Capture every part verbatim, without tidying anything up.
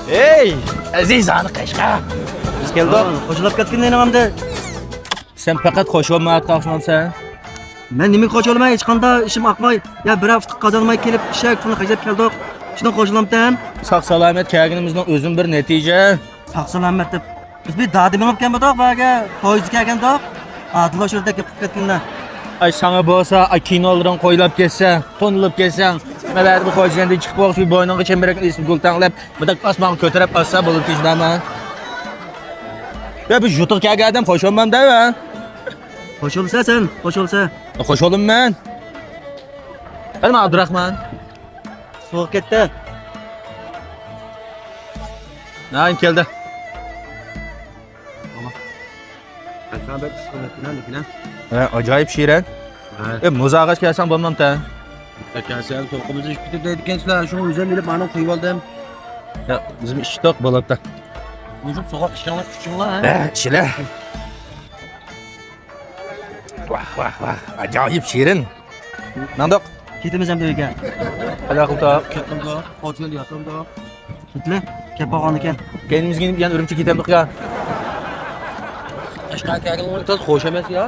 ھەي، ئەزىزانە قەشقەر! بىز كەلدۇق. خوشلاپ كەتكىن مېنىڭ ئەمدى. سەن پەقەت خوش بولمايۋاتقان ئوخشىمامسەن؟ مەن نېمىگە خوش بولىمەن؟ ھېچقانداق ئىشىم ئاقماي، يا بىر ھەپتە قازانماي كېلىپ، ئىشەك پۇلىنى خەجلەپ كەلدۇق. شۇنىڭغا خوش بولامتەن؟ ساق-سالامەت كەلگىنىمىزنىڭ ئۆزىمۇ بىر نەتىجە. ساق-سالامەت دەپ. بىز بىر دادە مېڭىپ كەلمىدۇق بۇ يەرگە، پويىزدا كەلگەندۇق. ئادىل ئاشۇردا گەپ قىلىپ كەتكىنىدە. ئاي، ساڭا بولسا، ئاي، كىنولىرىڭ قويلاپ كەتسە، تونۇلۇپ كەتسەڭ، مەن بەرىبىر خوجايىندىن چىقىپ بولۇپ، شۇ بوينۇڭغا چەمبىرەكنى ئېسىپ گۈل تەڭلەپ، مۇنداق ئاسمانغا كۆتۈرۈپ ئاتسا بولۇپ كېتىدىما؟ يا، بىز يۇتۇق كەلگەن ئادەم خوش بولمامدا، ھە؟ خوش بولسا سەن، خوش بولسا. خوش بولىمەن. قېنى، ئابدۇراخمان. سوغۇپ كەتتى. ھە، كەلدى. ھە، ئاجايىپ شېرىن. ھە. ئە، مۇزاغاچ كەلسەڭ بولمامتە؟ يا، كەلسەڭ، توقۇمىزنى ئىچىپ كېتىپ دەيدىكەنسىلەر، شۇڭا ئۆزۈم بىلىپ مانا قويۇۋالدىم. يا، بىزمۇ ئىچتۇق، بولۇپتۇ. مۇشۇ سوغۇق ئىشىڭلار، ئىچىڭلار، ھە؟ ھە، ئىچىلە. ۋاھ، ۋاھ، ۋاھ، ئاجايىپ شېرىن. ماڭدۇق. كېتىمىز ئەمدى ئۆيگە. ئاياغ قىلتاق. كەتمىدۇق. خوتۇن ياتامدۇق. كېتىلە. كەپ قالغان ئىكەن. كەينىمىزگە يېنىپ يەنە ئۈرۈمچىگە كېتەمدۇق يا. قەشقەرگە كەلگىنىڭىز خوش ئەمەس يا.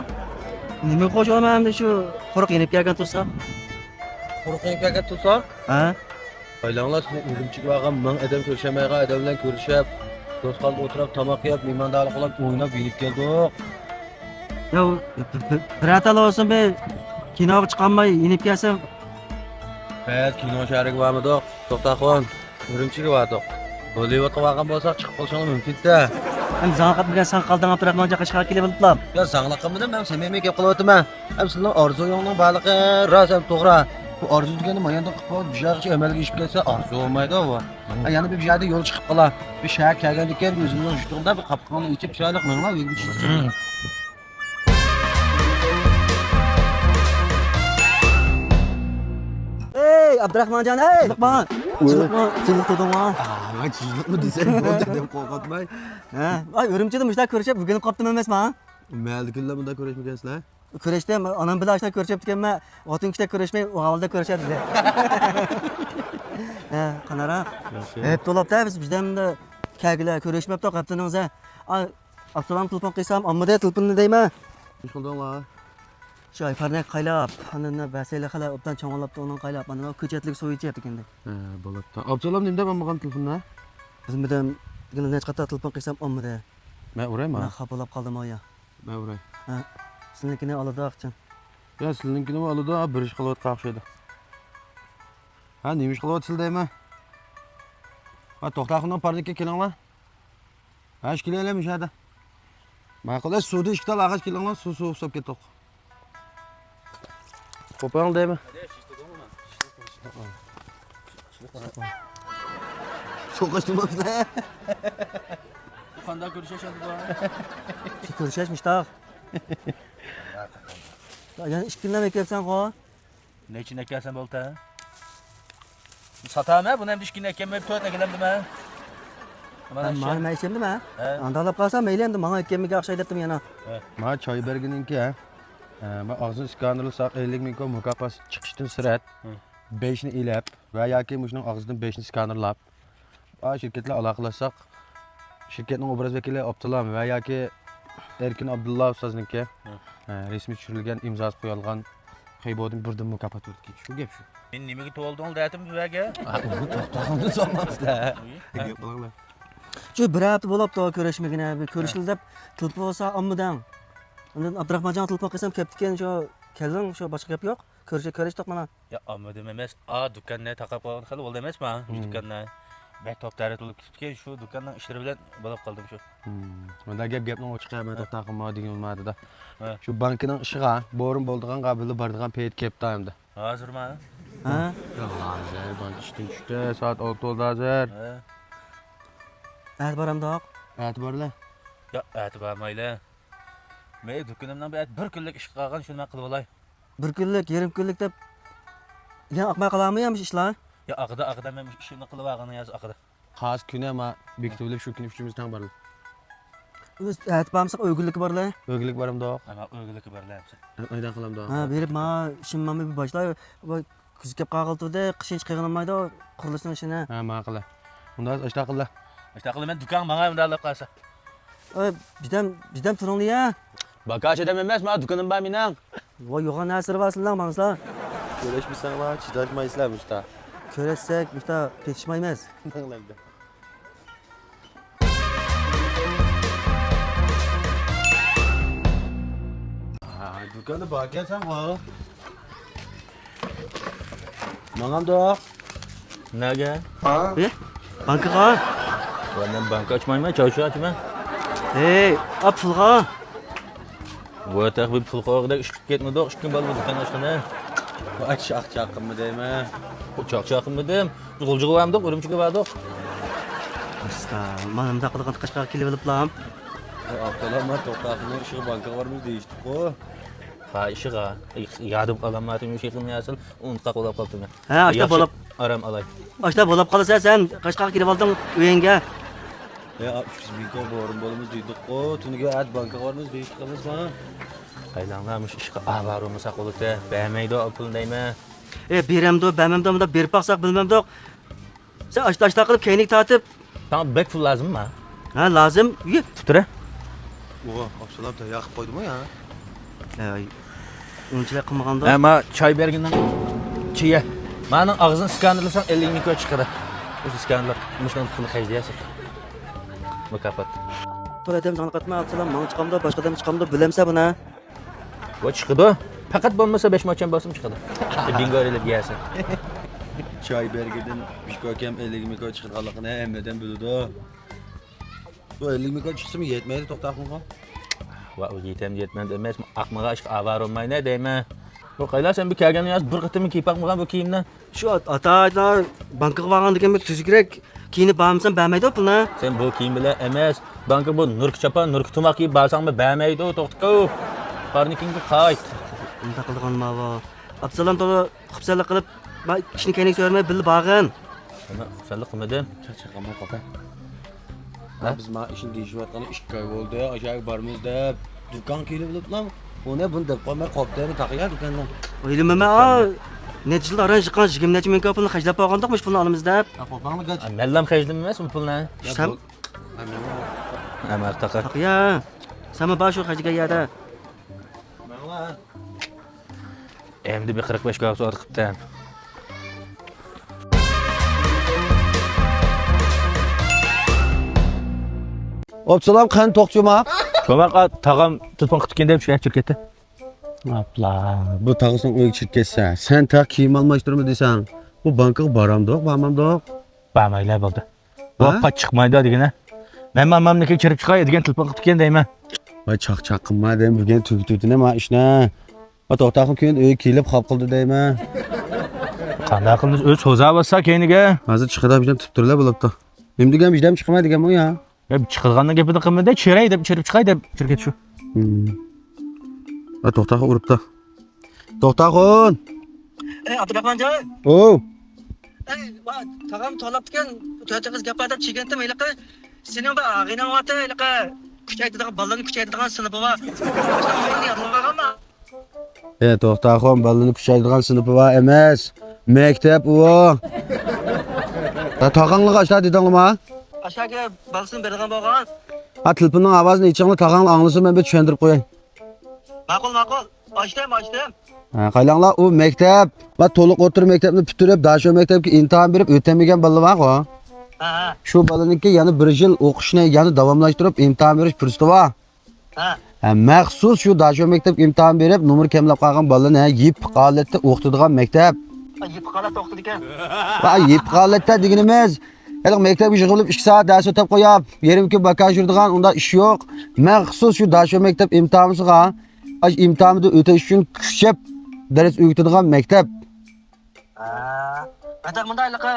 نېمە خوش ئەمەس ئەمدى شۇ قۇرۇق يېنىپ كەلگەن تۇرسا. قۇرۇق يېنىپ كەلگەن تۇرسا؟ ھە. ئايلاڭلار، سىزنى ئۈرۈمچىگە بارغان مىڭ ئادەم كۆرۈشەلمەيدىغان ئادەم بىلەن كۆرۈشۈپ، دوستخانىدا ئولتۇرۇپ، تاماق يەپ، مېھماندارلىق قىلىپ، ئويناپ يېنىپ كەلدۇق. يا، بىر، بىر، بىرەر تال بولسۇن، بىر كىنوغا چىقالماي يېنىپ كەلسەم. بىز كىنو شەھىرىگە بارمىدۇق، توختاخۇن. ئۈرۈمچىگە باردۇق. بوللىۋۇدقا بارغان بولساق، چىقىپ قېلىشىڭلار مۇمكىندە. ئەمدى زاڭا قاتنىغان سەن قالدىڭ، ئابدۇراخمانجان قەشقەرگە كېلىۋېلىپلا. يا، زاڭلىق قىلمىدىم، مەن سەمىمىي گەپ قىلىۋاتىمەن. ھەم سىلىنىڭ ئارزۇيۇڭنىڭ بارلىقى راست ھەم توغرا. بۇ ئارزۇ دېگەننى ماياندىن قىلىپ قويۇپ، بىر جايغىچە ئەمەلگە ئېشىپ كەتسە، ئارزۇ بولمايدۇ بۇ. ھە، يەنە بىر جايدا يول چىقىپ قالا. بىر شەھەر كەلگەندىن كېيىن ئۆزىمىزنىڭ يۇرتىدا بىر قاپىقىڭنى ئېچىپ، چىرايلىق مېڭىڭلار، ئۆيگە چىقىپ. ئەي، ئابدۇراخمانجان، ئەي! چىلىقما! چىلىقما! چىلىق تۇردۇڭما؟ ئا، مەن چىلىقما دېسەم بولدى دەپ قورقاتماي. ھە، ئاي، ئۈرۈمچىدە مۇشۇنداق كۆرۈشۈپ، ئۆگىنىپ قاپتىمەن ئەمەسما؟ مەھەللىدىكىلەر بۇنداق كۆرۈشمىگەنسىلەر؟ كۆرۈشتۈم، ئانام بىلەن ئاشۇنداق كۆرۈشۈپتىكەنمەن، خوتۇن كىشىلەر كۆرۈشمەي، ئۇ ھالدا كۆرۈشەر دېدى. ھە، قاناراق. ياخشى. ھەپ تولاپتە، بىز بىردەمدە كەلگىلى كۆرۈشمەپتۇق، ھەپتىنىڭ ئۆزى. ئاي، ئابدۇسالام تېلېفون قىلسام، ئالمىدى تېلېفوننى دەيمەن. نېمە قىلدىڭلار؟ شۇ ئايپارنى قايلاپ، ئاندىن بەسەيلە خېلى ئوبدان چوڭلاپتۇ، ئۇنىڭ قايلاپ، ئاندىن ئۇ كۆچەتلىك سويۇچى ئەتىكەندە. ھە، بولۇپتۇ. ئابدۇسالام نېمە دەپ ئالمىغان تېلېفوننى؟ بىلمىدىم، نەچچە قېتىم تېلېفون قىلسام ئالمىدى. مەن ئۇرايما؟ مەن خاپا بولۇپ قالدىم ئايا. مەن ئۇراي. ھە، سىلىنىڭكىنى ئالىدۇ ئاخچىم. يا، سىلىنىڭكىنىمۇ ئالىدۇ، ھا، بىر ئىش قىلىۋاتقان ئوخشايدۇ. ھا، نېمە ئىش قىلىۋاتىسىلەر دەيمەن؟ ھا، توختاخۇننىڭ پارنىكى كېلىڭلار. ھە، ئىش كېلەيلى مۇشۇ يەردە. ماقۇل، ئە، سۇدا ئىككى تال ئاغاچ كېلىڭلار، سۇ سوۋۇپ سوپ كېتىق. قوپۇڭ دەيمەن. سوقۇشتۇرمامسىلەر؟ قانداق كۆرۈشەش ئەمدى بۇ؟ كۆرۈشەش مۇشتاق. يەنە ئىككى كۈنلەرمۇ كەلسەڭغۇ؟ نەچچىنى ئەكەلسەم بولدى؟ ساتامەن بۇنى ئەمدى ئىككىنى ئەكەلمەي تۆتنى ئەكەلەمدىمەن. مانا مانا مەن ئىشەندىمەن. ھە. ئانداقلاپ قالسا مەيلى ئەمدى ماڭا ئەكەلمىگەن ئوخشايدۇ دەپتىم يەنە. ھە. مانا چاي بەرگىنىڭكى ھە. ھە، مانا ئاغزىنى سكانېرلىساق ئەللىك مىڭ كوي مۇكاپات چىقىشتىن سىرت ھە. بەشنى ئېلىپ ۋە ياكى مۇشۇنىڭ ئاغزىدىن بەشنى سكانېرلاپ، ئا، شىركەتلەر ئالاقىلەشسەق، شىركەتنىڭ ئوبراز ۋەكىلى ئابدۇسالام ۋە ياكى ئەركىن ئابدۇللا ئۇستازنىڭكى، ھە. ھە، رەسمىي چۈشۈرۈلگەن، ئىمزاسى قويۇلغان خېيبودىن بىردىن مۇكاپات بېرىدىكەن. شۇ گەپ شۇ. مېنى نېمىگە توۋلىدىڭ دەتىم بۇ يەرگە؟ ھە، ئۇنى توختاغاندا سالمامسىلەر. گەپ قىلىڭلار. شۇ بىر ھەپتە بولاپتۇ كۆرۈشمىگىنى، بىر كۆرۈشىلى دەپ تېلېفون بولسا ئالمىدىڭ. ئاندىن ئابدۇراخمانجانغا تېلېفون قىلسام كەپتىكەن، شۇ كەلدىڭ، شۇ باشقا گەپ يوق. كۆرۈشۈپ، كۆرۈشتۇق مانا. يا، ئالمىدىم ئەمەس، ئا، دۇكاننى تاقاپ قالغان خېلى بولدى ئەمەسما؟ شۇ دۇكاننى. بەك توپ تەرەت بولۇپ كېتىپتىكەن، شۇ دۇكاننىڭ ئىشلىرى بىلەن بولاپ قالدىم شۇ. مۇنداق گەپ، گەپنىڭ ئوچۇقى، مەن توختاخۇنما دېگىنىم بار دادا. ھە. شۇ بانكىنىڭ ئىشىغا بورۇن بولىدىغانغا بىللە بارىدىغان پەيت كەپتۇ ئەمدى. ھازىرما؟ ھە؟ يا، ھازىر بانكا ئىشتىن چۈشتى، سائەت ئالتە بولدى ھازىر. ھە. ئەتە بارامدۇق؟ ئەتە بارلا. يا، ئەتە بارمايلى. مەن دۇكىنىمنىڭ بىر، بىر كۈنلۈك ئىشقا قالغان، شۇنى مەن قىلىۋالاي. بىر كۈنلۈك، يېرىم كۈنلۈك دەپ، يەنە ئاقماي قالارمۇ يا مۇشۇ ئىشلار؟ يا، ئاقىدۇ، ئاقىدۇ، مەن مۇشۇ ئىشىمنى قىلىۋالغىنى ياز ئاقىدۇ. قايسى كۈنى ما بېكىتىۋېلىپ، شۇ كۈنى ئۈچىمىز تەڭ بارلا. ئەتە بارمىساق، ئۆگۈنلۈككە بارلا. ئۆگۈنلۈككە بارامدۇق؟ ھە، ما ئۆگۈنلۈككە بارلا. ئەمسە. ھە، ئايدا قىلامدۇق؟ ھە، بېرىپ ما ئىشىم مانا بىر باشلاي. كۈز كەپ قالغىلى تۇردى، قىش ھېچ قىلغىلى بولمايدۇ، قۇرۇلۇشنىڭ ئىشىنى. ھە، ماقۇل. ئۇنداق ئاشۇنداق قىللا. ئاشۇنداق قىلىمەن، دۇكان ماڭا ئۇنداق قالسا. ئاي، بىردەم، بىردەم تۇرۇڭلار يا. باكاش ئادەم ئەمەس، مانا دۇكىنىم بار مېنىڭ. ۋاي، يوغان نەرسىلەر بار سىلەرنىڭ، ماڭسىلەر. كۆرۈشمىسەڭلار چىداشمايسىلەر مۇشتا. كۆرۈشسەك مۇشتا پېتىشمايمىز. ماڭلامدا. ھە، دۇكاندا باركەنسەن غو. ماڭامدۇق. نەگە؟ ھە؟ ئى، بانكىغا. ۋاي، مەن بانكا ئاچمايمەن، چارچۇ ئاچىمەن. ئەي، ئا، پۇلغا. ۋاي، تېخى بىر پۇل قويغۇدەك ئىش قىلىپ كەتمىدۇق، ئىككى بالا بۇ دۇكان ئاچقىنى. ۋاي، چاق چاققىنمۇ دەيمەن. چاق چاققىنمۇ دەيمەن. غۇلجىغا بارمىدۇق، ئۈرۈمچىگە باردۇق. ئاستا، مانا مۇنداق قىلغان قەشقەرگە كېلىۋېلىپلام. ئاپتالام، مەن توختاخۇننىڭ ئىشىغا بانكىغا بارىمىز دېيىشتىكقۇ. ھا، ئىشىغا. يادىم قالاماتىم، شېخىم ياسىن، ئۇنتقاق بولاپ قاپتىمەن. ھە، ئاشتا ياخشى، بولۇپ. ئارام ئالاي. ئاشتا بولاپ قالسا، سەن قەشقەرگە كېلىۋالدىڭ ئۆيۈڭگە. ھە، ئۈچ يۈز مىڭ كوي بورۇن بولىمىز دېدۇققۇ، تۈنۈگۈن ئەتە بانكىغا بارىمىز دېيىشتىقىمىزما. قايلاڭلار، مۇشۇ ئىشقا ئاۋارە بولمىساق بولىدۇ، بەرمەيدۇ پۇلنى دەيمەن. ئى، بېرەمدۇ، بەرمەمدۇ، مۇنداق بېرىپ باقساق بىلمەمدۇق. سەن ئاشتا-ئاشتا قىلىپ كەينىگە تارتىپ. ساڭا بەك پۇل لازىممۇ؟ ھە، لازىم. يۈ. تۇتۇرە. ئوغا، ئاپتالام تەييار قىلىپ قويدىمۇ يا؟ ئەي، ئۇنچىلىك قىلمىغاندا. ھە، ما چاي بەرگىنىڭ چېيى. مانىڭ ئاغزىنى سكانېرلىساڭ ئەللىك مىڭ كوي چىقىدۇ. مۇشۇ سكانېرلار، مۇشۇنىڭ پۇلىنى خەجلىيەرسەن. مۇكاپات. تولا ئادەم ساڭا قاتما، ئاپتالام ماڭا چىقامدۇ، باشقا ئادەم چىقامدۇ، بىلەمسەن بۇنى؟ ۋاي، چىقىدۇ. پەقەت بولمىسا بەش ماچان بولسىمۇ چىقىدۇ. بىڭگو ئېلىپ يەسەن. چاي بەرگىدىن بىكو كەم ئەللىك مىڭ كوي چىقىدىغانلىقىنى ھەممە ئادەم بىلىدۇ. بۇ ئەللىك مىڭ كوي چىقسىمۇ يەتمەيدۇ، توختاخۇنغا. ۋاي، ئۇ يېتەمدۇ يەتمەيدۇ ئەمەس، ئاقمىغان ئىشقا ئاۋارە بولماينە دەيمەن. بۇ قايلا، سەن بۇ كەلگەن ياز بىر قېتىممۇ كىيىپ باقمىغان بۇ كىيىمنى؟ شۇ ئات-، ئاتا-، بانكىغا بارغاندىكىن بىر تۈزۈكرەك كىيىنىپ بارمىسام بەرمەيدۇ پۇلنى. سەن بۇ كىيىم بىلەن ئەمەس، بانكا بۇ نۇركا چاپان، نۇركا تۇماق كىيىپ بارساڭمۇ بەرمەيدۇ، توختىكو. بارنىڭكىگە قايت. ئۇنداق قىلىدىغان ماۋۇ. ئاپتالام تولا خۇپسەنلىك قىلىپ، ما-، كىشىنى كەينىگە سۆرىمەي بىللە بارغىن. مەن خۇپسەنلىك قىلمىدىم. چاقچاق قىلماي قوپە. ھە؟ بىز ما ئىشنى دېيىشىۋاتقىنى ئىككى ئاي بولدى، ئاشۇ يەرگە بارىمىز دەپ. دۇكان كېلىپ بولۇپلا، ئۇنى بۇنى دەپ قويماي قوپتى، تاقىيا دۇكاننى. ئويلىمىما، نەچچە يىل ئاران يىغقان يىگىرمە نەچچە مىڭ كوي پۇلنى خەجلەپ بولغاندۇق، مۇشۇ پۇلنى ئالىمىز دەپ. ھە، قوپاڭلا گاچ. مەنلام خەجلىمەمەس بۇ پۇلنى. سەن. ھە، مەن. ھە، مەن تاقا. تاقىيا. سەنمۇ بار شۇ خەجلىگەن يەردە. مەن. ئەمدى بىر قىرىق بەش كوي سودا قىپتىمەن. ئاپتالام، قېنى توختىما؟ چوماق، تاغام تېلېفون قىلىپ كەتكەن دەپ شۇ يەرگە چىقىپ كەتتى. ئاپلا، بۇ تاغىسىنىڭ ئۆيىگە چىقىپ كەتسە، سەن تېخى كىيىم ئالماشتۇرما دېسەڭ، بۇ بانكىغا بارامدۇق، بارمامدۇق؟ بارمايلا بولدى. ھە؟ ۋاپا چىقمايدۇ دېگىنە. مەن مامامنىڭكىگە كىرىپ چىقاي دېگەن تېلېفون قىپتىكەن دەيمەن. ۋاي، چاقچاق قىلما دەيمەن، بۈگۈن تۈگىتىۋېتىنە ما ئىشنى. ۋاي، توختاخۇن كۈن ئۆيگە كېلىپ خاپا قىلدى دەيمەن. قانداق قىلىمىز، ئۆزى سوزاۋاتسا كەينىگە. ھازىر چىقىدۇ بىردەم تۈپتۈرلەر بولۇپتۇ. نېمە دېگەن بىردەم چىقماي دېگەنمۇ يا؟ يا، چىقىدىغاننىڭ گېپىنى قىلمىدى، چىراي دەپ، چىرىپ چىقاي دەپ، چىرىپ كەتتى شۇ. ھىم. ۋاي، توختاخۇن ئۇرۇپتۇ. توختاخۇن! ئەي، ئابدۇراخمانجان! ئوۋ! ئەي، ۋاي، تاغام توۋلاپتىكەن، تۆت ئېغىز گەپ بار دەپ چىگەنتىم، ھېلىقى سېنىڭ بىر ئاغىنەڭ بارتى، ھېلىقى كۈچەيتىدىغان، بالىلارنى كۈچەيتىدىغان سىنىپى بار. شۇنىڭ نومۇرىنى يادلىۋالغانما؟ ئە، توختاخۇن، بالىنى كۈچەيتىدىغان سىنىپى بار ئەمەس. مەكتەپ ئۇ. ھە، تاغاڭلىغا ئاشۇنداق دېدىڭلىما؟ ئاشۇنداق بالىسىنى بېرىدىغان بولغان. ھە، تېلېفوننىڭ ئاۋازىنى ئېچىڭلار، تاغاڭلار ئاڭلىسۇن، مەن بىر چۈشەندۈرۈپ قوياي. ماقۇل، ماقۇل. ئاچتىم، ئاچتىم. ھە، قايلاڭلار، ئۇ مەكتەپ. مانا تولۇق ئوتتۇرا مەكتەپنى پۈتتۈرۈپ، داشو مەكتەپكە ئىمتىھان بېرىپ ئۆتەلمىگەن بالىلار بارغۇ. ھە، ھە. شۇ بالىنىڭكى يەنە بىر يىل ئوقۇشنى يەنە داۋاملاشتۇرۇپ ئىمتىھان بېرىش پۇرسىتى بار. ھە. ھە، مەخسۇس شۇ داشو مەكتەپكە ئىمتىھان بېرىپ، نومۇرى كەملەپ قالغان بالىنى يېپىق ھالەتتە ئوقۇتىدىغان مەكتەپ. ھە، يېپىق ھالەتتە ئوقۇتىدىكەن. ۋاي، يېپىق ھالەتتە دېگىنىمىز، ھېلىقى مەكتەپكە يىغىلىپ ئىككى سائەت دەرس ئۆتەپ قويۇپ، يېرىم كۈن باكاژ يۈرىدىغان ئۇنداق ئىش يوق. مەخسۇس شۇ داشو مەكتەپ ئىمتىھانىسىغا، ئاشۇ ئىمتىھاندا ئۆتۈش ئۈچۈن كۈچەپ دەرس ئۆگىتىدىغان مەكتەپ. ھە. مەكتەپ مۇنداق ھېلىقى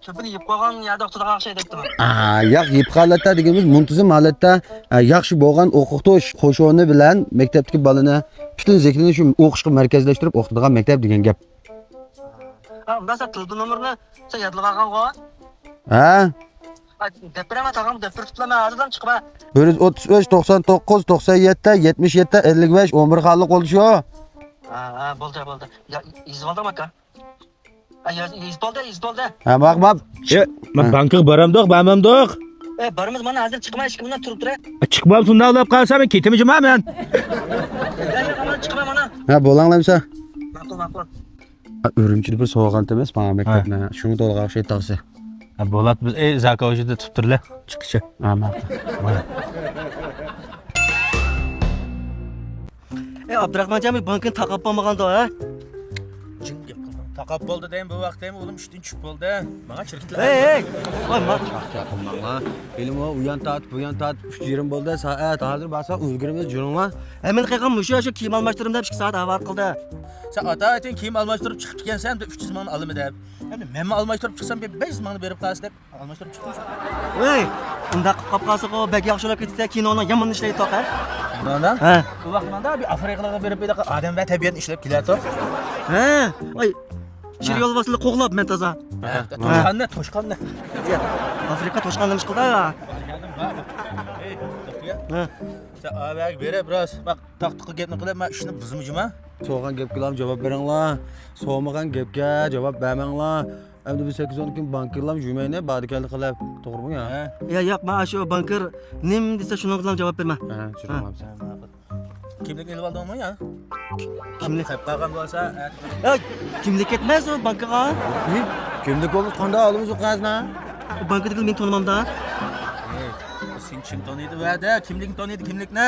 تۈپىنى يېپىپ قويغان يەردە ئوقۇتىدىغان ئوخشايدۇ دەپتىمەن. ئا، ياق، يېپىق ھالەتتە دېگىنىمىز مۇنتىزىم ھالەتتە، ئە، ياخشى بولغان ئوقۇتۇش قوشۇنى بىلەن مەكتەپتىكى بالىنى پۈتۈن زېھنىنى شۇ ئوقۇشقا مەركەزلەشتۈرۈپ ئوقۇتىدىغان مەكتەپ دېگەن گەپ. ھە، ئۇنداق سەن تېلېفون نومۇرىنى سەن يادلىۋالغانغۇ؟ ھە؟ ئا، دەپ بېرەڭ، تاغام دەپ بېرىپلا، مەن ھازىرلا چىقىمەن. بىر يۈز ئوتتۇز ئۈچ، توقسان توققۇز، توقسان يەتتە، يەتمىش يەتتە، ئەللىك بەش، ئون بىر خانلىق بولدى شۇ. ھە، ھە، بولدى، بولدى. يا، يېزىۋالدىڭمۇ ئاكا؟ ھە، ياز-، يېزىپ بولدى، يېزىپ بولدى. ھە، ماق، ماق. ئە، مەن ھە. بانكىغا بارامدۇق، بارمامدۇق؟ ئە، بارىمىز، مانا ھازىر چىقىمەن، ئىشىكىمدىن تۇرۇپ تۇرە. ئە، چىقمامسۇن، نەدە ئويلاپ قالسام، مەن كېتىمەن جۇما مەن. ياق، ياق، مانا چىقىمەن مانا. ھە، بولۇڭلامسا. ماقۇل، ماقۇل. ھە، ئۈرۈمچىدە بىر سوغان ئەمەس، ماڭا ھە. مەكتەپنى. شۇڭا تولغاق ئوخشايدۇ تاغىسى. ھە، بولات، بىز، ئەي، زاكا ئۆيىدە تۇتۇپ تۇرلى. چىقىشى. ھە، ماقۇل. ئەي، ئابدۇراخمانجان، بۇ بانكىنى تاقاپ بولمىغاندۇ، ھە؟ جىڭ گەپ قىلما. تاقاپ بولدى دەيمەن، بۇ ۋاقىت دەيمەن، ئۇلۇم ئىشتىن چۈشۈپ بولدى. ماڭا چىرىكلەر. ھەي، ھەي! ۋاي، ما- چاقچاق قىلماڭلار. ھېلىمۇ ئۇيان تارتىپ، بۇيان تارتىپ، ئۈچ يېرىم بولدى سائەت. ھازىر بارساق ئۈلگۈرىمىز، جۈرۈڭلار. ھەي، مېنى قىلغان مۇشۇ، شۇ كىيىم ئالماشتۇرۇم دەپ ئىككى سائەت ھاۋارە قىلدى. سەن ئاتاۋەتكىن كىيىم ئالماشتۇرۇپ چىقىپتىكەنسەن، ئۈچ يۈز مىڭنى ئالىمەن دەپ. ئەمدى مەنمۇ ئالماشتۇرۇپ چىقسام، بىر بەش يۈز مىڭنى بېرىپ قالسا دەپ. ئالماشتۇرۇپ چىقتىم. ۋەي، ئۇنداق قىلىپ قاپقالسىغۇ، بەك ياخشى بولۇپ كېتىپتۇ، كىنونىڭ يامان ئىشلەيدۇ توق، ھە؟ كىنودا؟ ھە. ئۇ ۋاقىت ماندا بىر ئافرىقىغا بېرىپ، بىر ئادەم ۋە تەبىئەتنى ئىشلەپ كېلەتتۇق. ھە. ئاي، شىر يولۋاسلىرى قوغلاپ مەن تازا. ھە، ھە. توشقاننى، توشقاننى. يا، ئافرىقا توشقاننى نېمىش قىلدى، ھە؟ ئەي، توختىغا. ھە. سەن ئاۋەگە بېرىپ، بىراز، باق، تاق-تۇقا گەپنى قىلىپ، مەن ئىشنى بۇزمىجىما؟ سوغان گەپكىلا جاۋاب بېرىڭلار. سومىغان گەپكە جاۋاب بەرمەڭلار. ئەمدى بىز سەككىز ئون كۈن بانكىرلام يۈرمەيلى، باردى كەلدى قىلىپ. توغرىمۇ يا؟ ھە. يا، ياق، مەن شۇ بانكىر نېمە دېسە شۇنىڭغىلا جاۋاب بېرىمەن. ھە، شۇنىڭغا ھە. بېرىسەن. كىملىكنى ئېلىپ ئالدىڭمۇ يا؟ كىملىك؟ قېلىپ قالغان بولسا، ھە. يا، كىملىك كەتمەس ئۇ بانكىغا. ھە؟ كىملىك بولمىسا قانداق ئالىمىز ئۇ قەرزنى؟ بانكىدىكىلەر مېنى تونۇمامدا. ھەي، سېنى كىم تونۇيدۇ ۋەدە؟ كىملىكنى تونۇيدۇ، كىملىكنى؟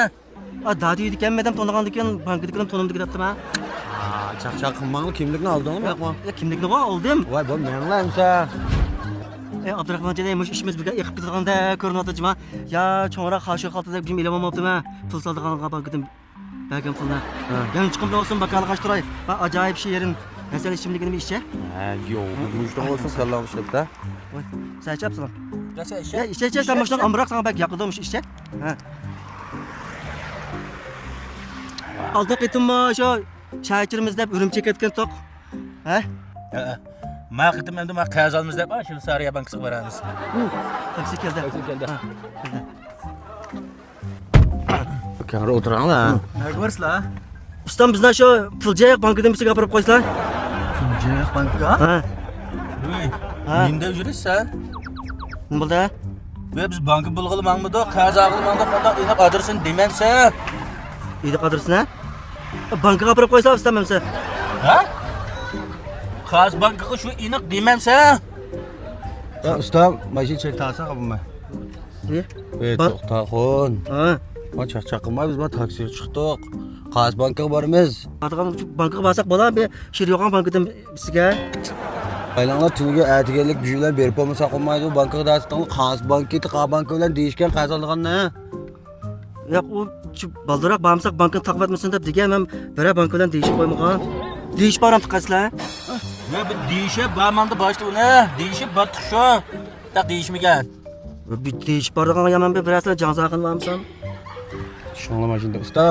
ئا، دادى ئۆيدىكەن، مەدەم تونۇغاندىكىن، بانكىدىكىلەرمۇ تونۇمدىكى دەپتىما. ئا، چاقچاق قىلماڭلار، كىملىكنى ئالدىڭمۇ ياقمۇ؟ يا، كىملىكنىغۇ ئالدىم. ۋاي، بۇ مېڭىلا ئەمسە. ئەي، ئابدۇراخمان جېنى، مۇشۇ ئىشىمىز بىر ئېقىپ كېتىدىغاندەك كۆرۈنۈۋاتىدۇ جۇما. يا، چوڭراق خاشۇ خالتا دەپ بىر ئېلىۋالماپتىمەن. پۇل سالىدىغانغا بانكىدىن بەرگەن پۇلنى. ھە. يەنە چىقىمدا بولسۇن، باكالىغاش تۇراي. ھە، ئاجايىپ شېرىن. ھەسەل ئىچىملىكىنى ئىچە. ھە، يوق، مۇشۇنىڭ بولسۇن، كاللاڭ ئىشلەپتە. ۋاي، سەن ئىچەپسەن. يا، سەن ئىچە. يا، ئىچە، ئىچە، سەن مۇشۇنىڭ ئامراق، ساڭا بەك ياقىدۇ مۇشۇ ئىچە. ھە. ئالدىنقى قېتىممۇ شۇ شاھىچىرىمىز دەپ ئۈرۈمچىگە كەتكەنتۇق. ھە؟ ھە. ما قېتىم ئەمدى ما قەرز ئالىمىز دەپ، شۇ سارىيە بانكىسىغا بارىمىز. ھۇ، تاكسى كەلدى. تاكسى كەلدى. ھە، كەلدى. كەڭرى ئولتۇراڭلار. نەگە بارىسىلەر؟ ئۇستام، بىزنى شۇ پۇل جىق بانكىدىن بىزگە ئاپىرىپ قويسىلا. پۇل جىق بانكا؟ ھە. ۋەي، ھە. نېمە دەپ يۈرىسىز؟ نېمە بولدى؟ ۋەي، بىز بانكا بۇلغىلى ماڭمىدۇق، قەرز ئالغىلى ماڭدۇق، مانداق ئېنىق ئادرېسىنى دېمەمسە. ئېنىق ئادرېسىنى؟ بانكىغا ئاپىرىپ قويسا ئۇستام ئەمسە. ھە؟ قەرز بانكىغا شۇ ئېنىق دېمەمسە. يا ئۇستام، ماشىنا چەك تارسا قاپماي. ئى؟ ئى، با- توختاخۇن. ھە. ما چاقچاق قىلماي، بىز ما تاكسىغا چىقتۇق. قەرز بانكىغا بارىمىز. بارىدىغان بانكىغا بارساق بولا، بىر شىر يوغان بانكىدىن بىزگە. قايلاڭلار تۈنۈگۈن ئەتىگەنلىك بۈگۈن بىلەن بېرىپ بولمىساق بولمايدۇ. بانكىغا دەۋاتىدىغان قەرز بانكا، قەرز بانكا بىلەن دېيىشكەن قەرز ئالىدىغاننى. ياق، ئۇ شۇ بالدۇرراق بارمىساق بانكىنى تاقىۋەتمىسۇن دەپ دېگەن، مەن بىرەر بانكا بىلەن دېيىشىپ قويمىغان. دېيىشىپ بارامتىق قايسىلەر؟ يا بىر دېيىشىپ بارمامدا باشتا ئۇنى. دېيىشىپ بارتۇق شۇ. تاق دېيىشمىگەن. بىر دېيىشىپ بارىدىغان يامان بىر بىرەرسىلەر جاڭزاخىن بارمىسۇن؟ شۇڭلىما شۇنداق ئۇستا.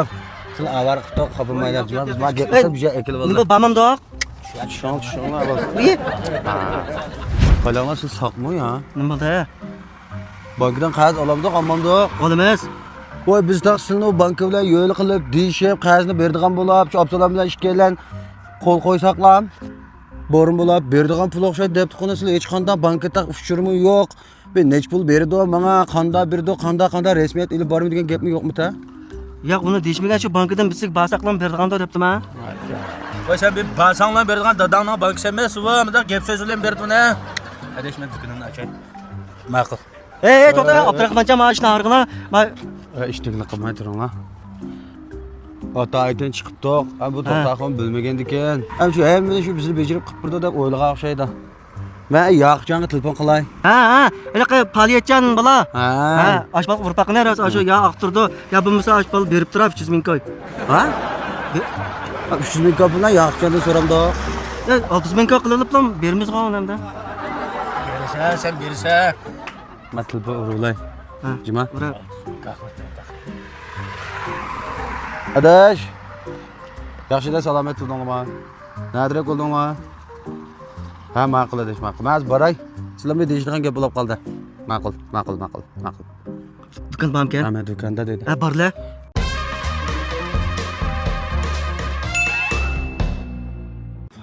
سىلى ئاۋارە قىپتۇق، خاپىمايلا. بىز ما گەپ قىلسا بىر ئەي، يەرگە ئەكېلىپ نېمە بولدى. بارمامدۇق؟ شۇڭ، شۇڭ. ئى؟ قالاڭلار سىز ساقمۇ يا؟ نېمە بولدى؟ بانكىدىن قەرز ئالامدۇق، ئالمامدۇق؟ ئالىمىز. ۋاي، بىز تاق سىلىنى بانكا بىلەن يۆلە قىلىپ، دېيىشىپ، قەرزنى بېرىدىغان بولاپ، شۇ ئابسالام بىلەن ئىككىيلەن قول قويساقلا، بورۇن بولاپ، بېرىدىغان پۇل ئوخشايدۇ دەپتۇقۇنى سىلى، ھېچقانداق بانكا تاق ئۇچۇرمۇ يوق. بىر نەچچە پۇل بېرىدۇ ماڭا، قاندا بېرىدۇ، قاندا، قاندا رەسمىيەت ئېلىپ بارىمەن دېگەن گەپمۇ يوقمۇ تە؟ ياق، ئۇنى دېيىشمىگەن، شۇ بانكىدىن بىز بارساقلا بېرىدىغاندۇ دەپتىما. ۋاي، سەن بىر بارساڭلا بېرىدىغان داداڭنىڭ بانكىسى ئەمەس، ۋا، مۇنداق گەپ سۆز بىلەن بېرىدۇ ئۇنى. ئاداش، مەن دۇكىنىمنى ئاچاي. ماقۇل. ئەي، ئەي، توختا، ئابدۇراخمانجان، مانا ئىشنى ھارغىنا. ما- ئە، ئىشتىكنى قىلماي تۇرۇڭلار. ئاتا ئايتىن چىقىپتۇق. ئە، بۇ ھە. توختاخۇن بىلمىگەندىكىن. ئەم شۇ ھەممىنى شۇ بىزنى بېجىرىپ قىپپىردۇ دەپ ئويلىغان ئوخشايدۇ. مەن ياقۇپجانغا تېلېفون قىلاي. ھە، ھە، ھېلىقى پائالىيەتچان بالا. ھە. ھە، ئاشپاز ئۇرپاقنى راست ئاشۇ يا ئاقتۇرىدۇ، يا بولمىسا ئاشپاز بېرىپ تۇرا ئۈچ يۈز مىڭ كوي. ھە؟ بە- ئۈچ يۈز مىڭ كوي بىلەن ياقۇپجاندىن سورامدۇ. يا، ئالتە يۈز مىڭ كوي قىلىپلا بېرىمىزغۇ ئۇنى ئەمدى. بېرىسە، سەن بېرىسە. مەن تېلېفون ئۇرۇۋالاي. ھە، جۇما. ئۇرۇپ. ئاداش. ياخشىدا سالامەت تۇردۇڭلارمۇ؟ نادىرەك بولدۇڭلار؟ ھە، ماقۇل ئاداش، ماقۇل. مەن ھازىر باراي. سىلەر بىلەن دېيىشىدىغان گەپ بولۇپ قالدى. ماقۇل، ماقۇل، ماقۇل، ماقۇل. دۇكان بارمىكەن؟ ھە، مەن دۇكاندا دېدى. ھە، بارلە.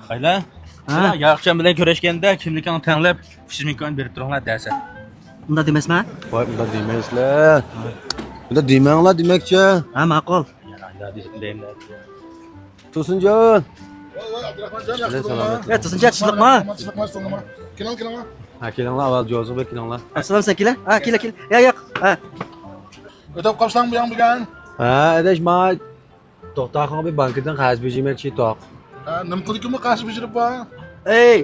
قايلا؟ ھە. سىلەر ياقۇپجان بىلەن كۆرۈشكەندە كىملىكىڭنى تەڭلەپ، ئۈچ يۈز مىڭ كوين بېرىپ تۇرۇڭلار دەسە. ئۇنداق دېمەسمە. ۋاي، ئۇنداق دېمەيسىلەر. ئۇنداق دېمەڭلار دېمەكچى. ھە، ماقۇل. تۇرسۇنجان. ۋاي، ۋاي، ئابدۇراخمانجان، ياخشى تۇردۇڭلار؟ ئەلەيكۇم ئەسسالام. ئە، تۇرسۇنجان، تۇشلۇقما؟ تۇشلۇقما، تۇشلۇقما. كېلىڭ، كېلىڭ. ھە، كېلىڭلار، ئاۋۋال جوزىغا بېرىپ كېلىڭلار. ئەسسالام، سەن كېلە. ھە، كېلە، كېلە. يا، ياق. ھە. ئۆتۈپ قاپسەن بۇ ياڭ بۈگۈن؟ ھە، ئاداش، ما توختاخانغا بىر بانكىدىن قەرز بېجىرمەكچى ئىدۇق. ھە، نېمە قىلىدىكىن بۇ قەرز بېجىرىپ بار؟ ئەي،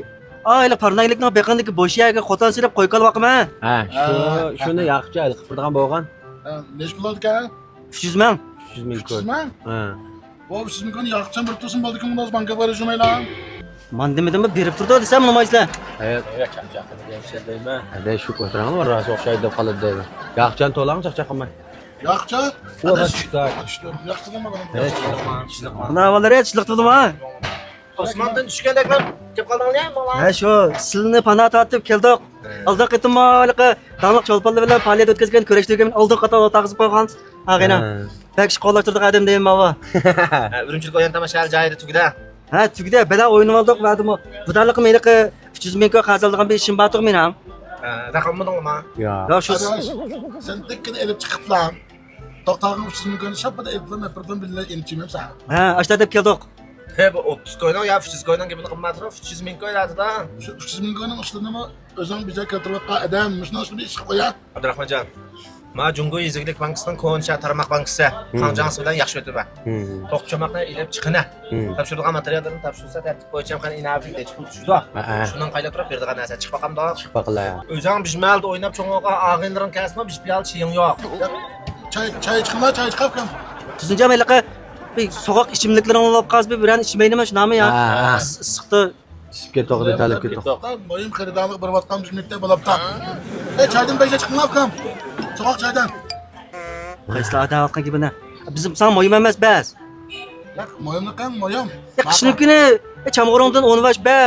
ئا، ھېلى پارنايلىكنىڭ بېقىندىكى بوش يەرگە خوتەن سېلىپ قوي كالۋاقمەن. ھە، شۇ، ھە، شۇنى ھە. ياقىپچە ھەل قىلىپ بېرىدىغان بولغان. ھە، نەچچە پۇل بولىدىكەن؟ ئۈچ يۈز مىڭ. ئۈچ يۈز مىڭ كوي. ئۈچ يۈز مىڭ؟ ھە. ۋاي، ئۈچ يۈز مىڭ كوينى ياقىپچان بېرىپ تۇرسۇن بولىدىكەن، بۇنداق بانكىغا بېرىشمەيلا. مانا دېمىدىممۇ بېرىپ تۇرىدۇ دېسەم، نېمە دەيسىلەر؟ ھەي، چاقچاق قىلىدىكەن دەيمەن. ھەدە شۇ ئوتۇرغان بار، راست ئوخشايدۇ دەپ قالىدۇ دەيدۇ. ياقىپجان تولىغان چاقچاق قىلماي. ياقىپجان؟ ئۇ ئاداش، راست. ياخشى تۇردۇڭمۇ بالام؟ ھەي، چىلىقما، چىلىقما. مانا بالىلار، چىلىق تۇردۇم ھە. ئاسماندىن چۈشكەندەكلا كېلىپ قالدىڭلار يا بالا. ھە، شۇ سىلىنى پانا تارتىپ كەلدۇق. ھە. ئالدىنقى قېتىممۇ ھېلىقى داڭلىق چولپانلار بىلەن پائالىيەت ئۆتكۈزگەن كۈرەشتە ئالدىنقى قاتاردا ئولتۇرغۇزۇپ قويغان. ھە، قېنى. ھە. بەك ئىش قوللاشتۇردۇق ئادەم دەيمەن ماۋۇ. ھە، ئۈرۈمچىدىكى ئويۇن تاماشا ھەل جايىدا تۈگىدى. ھە، تۈگىدى. بەلا ئوينىۋالدۇق ۋەدىمۇ. بۇدارلىقىم ھېلىقى ئۈچ يۈز مىڭ كوي قەرز ئالىدىغان بىر ئىشىم بارتۇق مېنىڭ. ھە، رەقەممۇ دەڭلىما؟ يا. يا، شۇ ئاداش، سەن دەككىنى ئېلىپ چىقىپلا. توختاغىن ئۈچ يۈز مىڭ كوينى شاپپىدە ئېلىپلا، مەن بىردىن بىللە ئېلىپ چىمەمسەن. ھە، ئاشتا دەپ كەلدۇق. ھە، بۇ ئوتتۇز كوينىڭ يا ئۈچ يۈز كوينىڭ گېپىنى قىلمايتۇرۇق، ئۈچ يۈز مىڭ كوي دەدىدا. شۇ ئۈچ يۈز مىڭ كوينىڭ ئىشلىرىنىمۇ ئۆزۈڭ بىجا كەلتۈرۈۋاتقان ئادەم، مۇشۇنىڭ ئۈچۈن بىر ئىش قىلىپ قويا. ئابدۇراخمانجان، ما جۇڭگو يېزا ئىگىلىك بانكىسىنىڭ كونا شەھەر تارماق بانكىسى، ھىم. خاڭجياڭسى بىلەن ياخشى ئۆتۈۋە. ھىم. توقۇپ چوماقنى ئېلىپ چىقىنە. ھىم. تاپشۇرىدىغان ماتېرىياللىرىنى تاپشۇرسا، تەرتىپ بويىچە ھەم قېنى ئىناۋىتىگە چىقىپ چۈشىدۇ. ھەئە. شۇنىڭ قايلا تۇرۇپ بېرىدىغان نەرسە چىقىپ باقامدۇ؟ چىقىپ باقىلا. ئۆزۈڭ بىر مەھەلدە ئويناپ چوڭ بولغان ئاغىنىلىرىڭ كەلسىمۇ، بىر پىيالە چېيىڭ يوق. چاي، چاي چىقىڭلار، چاي چىقاپكەن. تۈزۈنچە مەيلىقى، بىر سوغۇق ئىچىملىكلىرىڭ بولۇپ قالسا، بىر بىرەرنى ئىچمەيلىمۇ، شۇنداقمۇ يا؟ ھە، ھە. ئىس-، ئىسسىقتا. ئىسسىپ كەتتۇق، دېتال ئېلىپ كەتتۇق. مۇھىم خېرىدارلىق بېرىۋاتقان بىزنىڭكىدە بولۇپتا. ئەي، چايدىن بەشە چىقىڭلار ئۇكام. سوغۇق چايدىن. قايسىلار ئادەم ئالغان گېپىنى؟ بىزنىڭ ساڭا مۇھىم ئەمەس بەس. ياق، مۇھىملىقىڭ مۇھىم. ئە، قىشنىڭ كۈنى، ئە، چامغۇرۇڭدىن ئون ۋاش بە،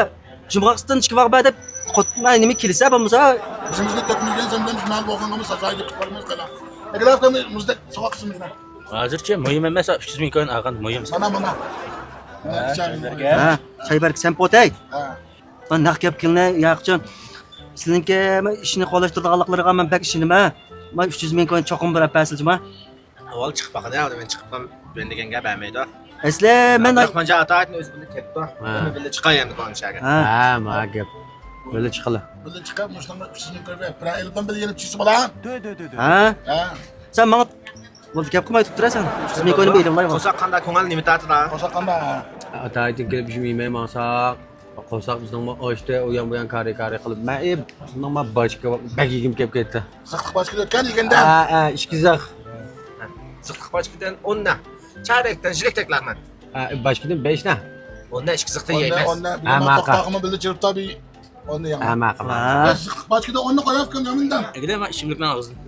جۇمغاقسىدىن ئىككى ۋاغ بە دەپ، قوت-، مە، نېمە كېلىسە بولمىسا. بىزىمىزنى تەكمىگەن سەن بىلەن بىز مەن بولغانغىمۇ سازايدى قۇتقارمايمىز قالا. ئەگەر ئاپتىمىز مۇزدەك سوغۇق قىسمىدىن. ھازىرچە مۇھىم ئەمەس، ئۈچ يۈز مىڭ كوين ئالغان مۇھىم. مانا، مانا. ھە، چاي بەرگەن. ھە، چاي بەرگەن، سەن پوتەي. ھە. مانا نەق گەپ كېلىنە، ياقچان. سىلىنىڭكى ئىشنى قوللاشتۇرىدىغانلىقلىرىغا مەن بەك ئىشىنىمەن. مانا ئۈچ يۈز مىڭ كوين چوقۇم بىر ئەپ بەرسىلىجىما. ئاۋۋال چىقىپ باقىلى، مەن چىقىپ بەرمەيدۇ. ئەسلى مەن ئابدۇراخمانجان ئاتايىتنى ئۆزى بىللە كەتتى. ھە. مەن بىللە چىقاي ئەمدى كونا شەھەرگە. ھە. ھە، ما گەپ. بىللە چىقىلى. بىللە چىقىپ، مۇشۇنىڭغا ئۈچ يۈز مىڭ كوين بېرىپ، بىرەر ئېلىپ بىللە يېنىپ چىقسا بولا. ھە؟ ھە. سەن ماڭا بولدى، گەپ قىلماي تۇرۇپ تۇرە سەن. ئۈچ يۈز مىڭ كوينى بىر ئېلىپ ئالايغۇ. قورساق قانداق، كۆڭۈل نېمە تارتىدۇ؟ قورساق قانداق؟ ئاتايىتىن كېلىپ شۇ يېمەي ماڭساق. قورساق بىزنىڭمۇ ئاچتى، ئۇ يان بۇ يان كارى كارى قىلىپ. مەن ئېپ، بىزنىڭمۇ باشقا بەك يېگۈم كېلىپ كەتتى. زىقلىق باشقىدىن ئۆتكەن يېگەندە. ھە، ھە، ئىككى زىق. زىقلىق باشقىدىن ئون نە. چارەكتىن، ژىلىكتەكلەرمەن. ھە، باشقىدىن بەش نە. ئون نە، ئىككى زىقتىن يەيمەس. ئون نە، ھە، ماقا. توختاغىمۇ بىللە چىرىپ تابى. ئون نە يەڭ. ھە، ماقا. ھە. زىقلىق باشقىدىن ئون نە قويۇپ كۆڭلۈمدىن. ئەگىدە، مەن ئىچىملىكنىڭ ئاغزىنى.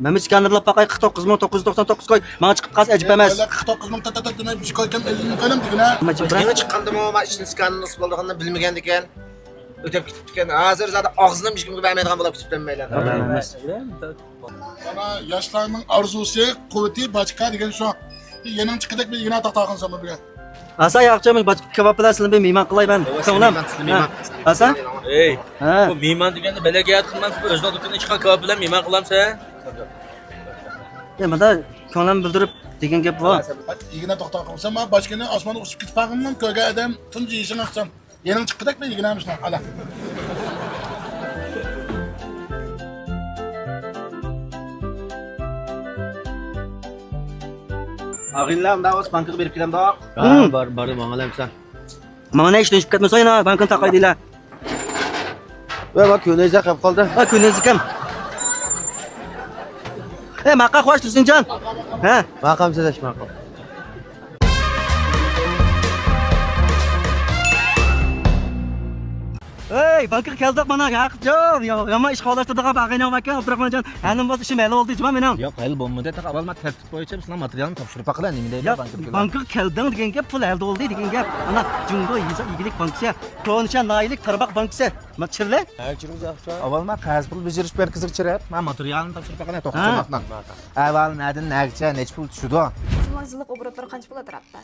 مەن بىر سكانېرلاپ باقاي، قىرىق توققۇز مىڭ توققۇز يۈز توقسان توققۇز كوي. ماڭا چىقىپ قالسا ئەجىب ئەمەس. قىرىق توققۇز مىڭ تات تات تات دېمەي، بىر كوي كەم ئەللىك مىڭ كويلام دېگىنە. يېڭى چىققاندىمۇ، ما ئىچىدىن سكانېرلاپ بولىدىغاندا بىلمىگەندىكىن. ئۆتۈپ كېتىپتىكەن. ھازىر زادى ئاغزىنىمۇ ھېچكىمگە بەرمەيدىغان بولۇپ كېتىپتىم مەيلى. مانا ياشلارنىڭ ئارزۇسى، قۇۋۋىتى باچكا دېگەن شۇ. يېنىڭ چىققىدەك بىر يېڭى ئاتاق تاقىن سالما بىلەن. ئاسا ياقچى، مۇشۇ باچكا كاۋاپ بىلەن سىلىنى بىر مېھمان قىلاي مەن. كۆڭلۈم. مېھمان، سىلى مېھمان. ھە؟ ئاسا؟ ئەي، ھە. بۇ مېھمان دېگەندە بەلەك يەتكىنمەن، ئۆزىنىڭ دۇكىنىدىن چىققان كاۋاپ بىلەن مېھمان قىلامسەن؟ ئە، مانا كۆڭلۈمنى بىلدۈرۈپ دېگەن گەپ بۇ. يېگىنە توختاپ قالسام، ما باچكىنى ئاسمانغا ئۇچۇپ كېتىپ قالغىنىمنى كۆرگەن ئادەم تۇنجى يېشىڭ ئاقسام. يېنىڭ چىققۇدەك بىر يېگىنە مۇشۇنداق، ئالا. ئاغىنىلەر، ئۇنداق بولسا بانكىغا بېرىپ كېلەمدۇق؟ ھە، ھىم. بار، بار، ماڭىلەمسەن. ماڭا نە ئىشتىن چۈشۈپ كەتمىسۇن يەنە، بانكىنى تاقاي دېيىلە. ۋە، ۋە، كۆنەيزە قېلىپ قالدى. ھە، كۆنەيزە كەم. ئەي، ماقا خوش تۇرسۇنجان. ھە؟ ماقام سېلىش ماقام. ئەي، بانكىغا كەلدۇق مانا، ياقۇپجان. يا-، يامان ئىش قوللاشتۇرىدىغان باغىنىڭ باركەن، ئابدۇراخمانجان. ھەلىم بولسا ئىشىم ھەل بولدى جۇما مېنىڭ. ياق، ھەل بولمىدى. تېخى ئاۋۋال ما تەرتىپ بويىچە بىزنىڭ ماتېرىيالنى تاپشۇرۇپ باقىلى، نېمە دەيدۇ ياق، بانكىغا كېلىپ. بانكىغا كەلدىڭ دېگەن گەپ، پۇل ھەل بولدى دېگەن گەپ. ئانا، جۇڭگو يېزا ئىگىلىك بانكىسى، كونىشەن ناھىيەلىك تارماق بانكىسى. ما چىرلە؟ ھە، چىرىمىز ياخشى. ئاۋۋال ما قەرز پۇل بېجىرىش مەركىزىگە چىرىپ، ما ماتېرىيالنى تاپشۇرۇپ باقىلى، ھە. توختىماقنىڭ. ئەھۋالى نەدىن نەگىچە، نەچچە پۇل چۈشىدۇ؟ مۇسۇلمان يىللىق ئوبوروتلىرى قانچە پۇل ئەتراپتا؟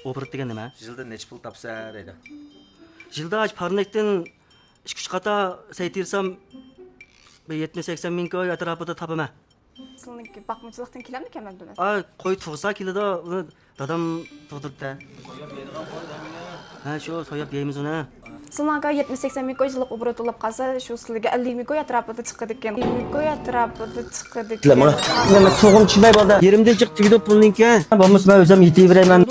ئوبوروت دېگەن نېمە؟ يىلدا نەچچە پۇل تاپسا دەيدۇ. يىلدا ئاش پارنىكتىن ئىككى ئۈچ قاتا سەي تېرىسام، بىر يەتمىش سەكسەن مىڭ كوي ئەتراپىدا تاپىمەن. سىلىڭكى باقمىچىلىقتىن كېلەمدىكەنمەن بۇنى؟ ئا، قوي تۇغسا كېلىدۇ، ئۇنى دادام تۇغدۇرۇپتۇ. سوياپ يەيدىغان قوي دەمگە. ھە، شۇ، سوياپ يەيمىز ئۇنى. سىلىڭكى يەتمىش سەكسەن مىڭ كوي يىللىق ئوبوروت بولۇپ قالسا، شۇ سىلىگە ئەللىك مىڭ كوي ئەتراپىدا چىقىدىكەن. ئەللىك مىڭ كوي ئەتراپىدا چىقىدىكەن. سىلەر ماڭا، مەن سوغۇم چۈشمەي بولدى. يېرىمدىن جىق تۈگىدۇ پۇلنىڭكى. بولمىسا مەن ئۆزۈم يېتىۋېرەيمەن.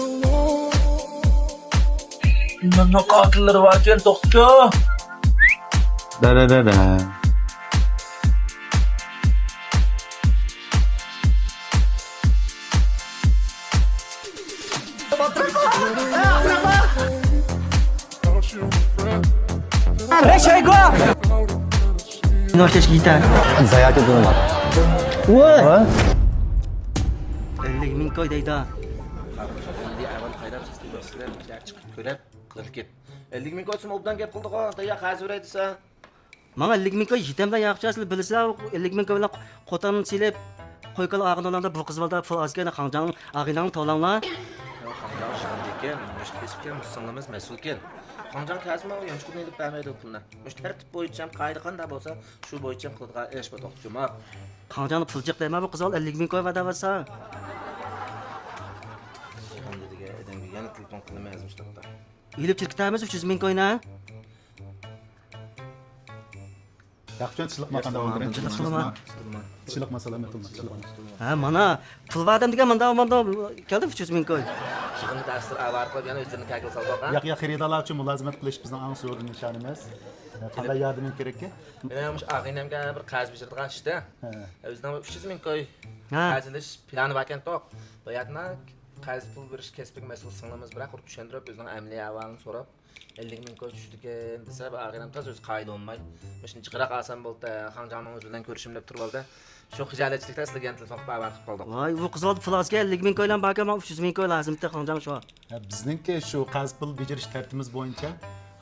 نېمە قاتىللىرى باركەن، توختىچۇ. دە، دە، دە، دە. ۋەي شايگو! نوشتاش گىتار. زاياكى دۇرما. ۋوي! ھە؟ ئەللىك مىڭ كوي دەيدۇ. ئەۋەل قايدام سىستېما سىلەر چىقىپ كۆرۈپ قىلىپ كەت. ئەللىك مىڭ كوي سوم ئوبدان گەپ قىلدىغۇ. دەيە قەرز بېرەيدىسە. ماڭا ئەللىك مىڭ كوي يېتەمدە ياقچى، سىلەر بىلىسىلەر، ئەللىك مىڭ كوي بىلەن قوتان سېلىپ، قوي-كالا ئالغان ئورنىڭدا بۇ قىز بالىدا پۇل ئازكەن، خاڭجاڭ ئاغىنەڭنى توۋلاڭلار. خاڭجاڭ يىغىندىكەن، مۇشت كېسىپكەن، سىڭلىمىز مەسئۇلكەن. خاڭجاڭ كەلسىمۇ يانچۇقىنى ئېلىپ بەرمەيدۇ پۇلنى. مۇشۇ تەرتىپ بويىچە قائىدە قانداق بولسا، شۇ بويىچە قىلىدىغان ئىش بۇ توختىچۇ. خاڭجاڭدا پۇل جىق دەيمەن، بۇ قىز بالا ئەللىك مىڭ كوي بار دەۋاتسا. يىغىندىكى ئادەمگە يەنە تېلېفون قىلىمەن ھازىر مۇشۇ تاپتا. ئېلىپ چىقىپ كېتەرمىز ئۈچ يۈز مىڭ كوينى. ياخشى، چىلىقما قانداق بولدى؟ چىلىقما. چىلىقما، سالامەت بولما، چىلىقما. ھە، مانا، پۇل بار ئادەم دېگەن مانداق، مانداق كەلدى، ئۈچ يۈز مىڭ كوي. يىغىندا دەرسلەر ئاۋارە قىلىپ، يەنە ئۆزلىرىنى كەلگىلى سالدۇق، ھە؟ ياق، ياق، خېرىدارلار ئۈچۈن مۇلازىمەت قىلىش بىزنىڭ ئەڭ زور نىشانىمىز. قانداق ياردىمىڭ كېرەككى؟ مېنىڭ مۇشۇ ئاغىنەمگە بىر قەرز بېجىرىدىغان ئىشتا. ھە. ئۆزىنىڭ ئۈچ يۈز مىڭ كوي ھە. قەرز ئېلىش پىلانى باركەنتۇق. بۇ يەردە قەرز پۇل بېرىش كەسپىگە مەسئۇل سىڭلىمىز بىراق قۇرۇپ چۈشەندۈرۈپ، ئۆزىنىڭ ئەمەلىي ئەھۋالىنى سوراپ، ئەللىك مىڭ كوي چۈشىدىكەن دېسە، بۇ ئاغىنەم تازا ئۆزى قايىل بولماي، مۇشۇنى جىقراق ئالسام بولدى، خاڭجاڭنىڭ ئۆزى بىلەن كۆرۈشىمەن دەپ تۇرۇۋالدى. شۇ خىجالەتچىلىكتە سىلىگە يەنە تېلېفون قىلىپ ئاۋارە قىلىپ قالدۇق. ۋاي، ئۇ قىز بالىدا پۇل ئازكەن، ئەللىك مىڭ كويلام باركەن، ماڭا ئۈچ يۈز مىڭ كوي لازىمتى، خاڭجاڭ شۇ. ھە، بىزنىڭكى شۇ قەرز پۇل بېجىرىش تەرتىپىمىز بويىچە،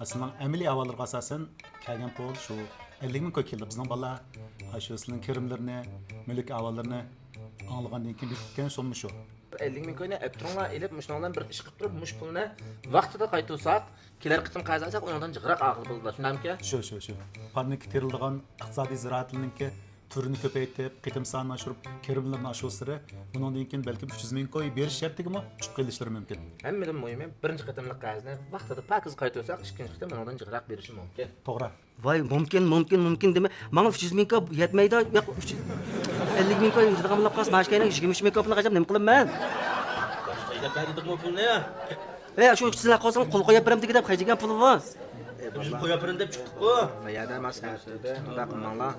سىلىنىڭ ئەمەلىي ئەھۋاللىرىغا ئاساسەن كەلگەن پۇل شۇ ئەللىك مىڭ كوي كېلىدۇ. بىزنىڭ بالىلار، ھە، شۇ سىلىنىڭ كىرىملىرىنى، مۈلۈك ئەھۋاللىرىنى ئاڭلىغاندىن كېيىن بېكىتكەن سومما شۇ. ئەللىك مىڭ كوينى ئەپ تۇرۇڭلار، ئېلىپ، مۇشۇنىڭ بىلەن بىر ئىش قىلىپ تۇرۇپ، مۇشۇ پۇلنى ۋاقتىدا قايتۇرساق، كېلەر قېتىم قەرز ئالساق، ئۇنىڭدىن جىقراق ئالغىلى بولىدۇ، شۇنداقمىكەن؟ شۇ، شۇ، شۇ. پارنىكى تېرىلىدىغان ئىقتىسادىي زىرائەتلەرنىڭكى تۈرىنى كۆپەيتىپ، قېتىم سانىنى ئاشۇرۇپ، كىرىملىرىنى ئاشۇرسىلى، بۇنىڭدىن كېيىن بەلكىم ئۈچ يۈز مىڭ كوي بېرىش شەرتىگىمۇ چۈشۈپ قېلىشلىرى مۇمكىن. ھەممىدىن مۇھىمى، بىرىنچى قېتىملىق قەرزنى ۋاقتىدا پاكىز قايتۇرساق، ئىككىنچى قېتىم ئۇنىڭدىن جىقراق بېرىشى مۇمكىن. توغرا. ۋاي، مۇمكىن، مۇمكىن، مۇمكىن دېمە. ماڭا ئۈچ يۈز مىڭ كوي يەتمەيدۇ. ياق، ئۈچ يۈز، ئەللىك مىڭ كوي يېتىدىغان بولۇپ قالسا، مانا شۇ كەينىگە يىگىرمە ئۈچ مىڭ كوي پۇلنى قاچىلاپ نېمە قىلىمەن مەن؟ قاچىلاپ بەر دېدىقمۇ پۇلنى؟ ئەي، شۇ سىلەر قالسىڭ، قول قويۇپ بېرەم دېگەن دەپ خەجلىگەن پۇلى بار. بىز قويۇپ بېرىمىز دەپ چىقتۇققۇ. مۇنداق قىلماڭلار.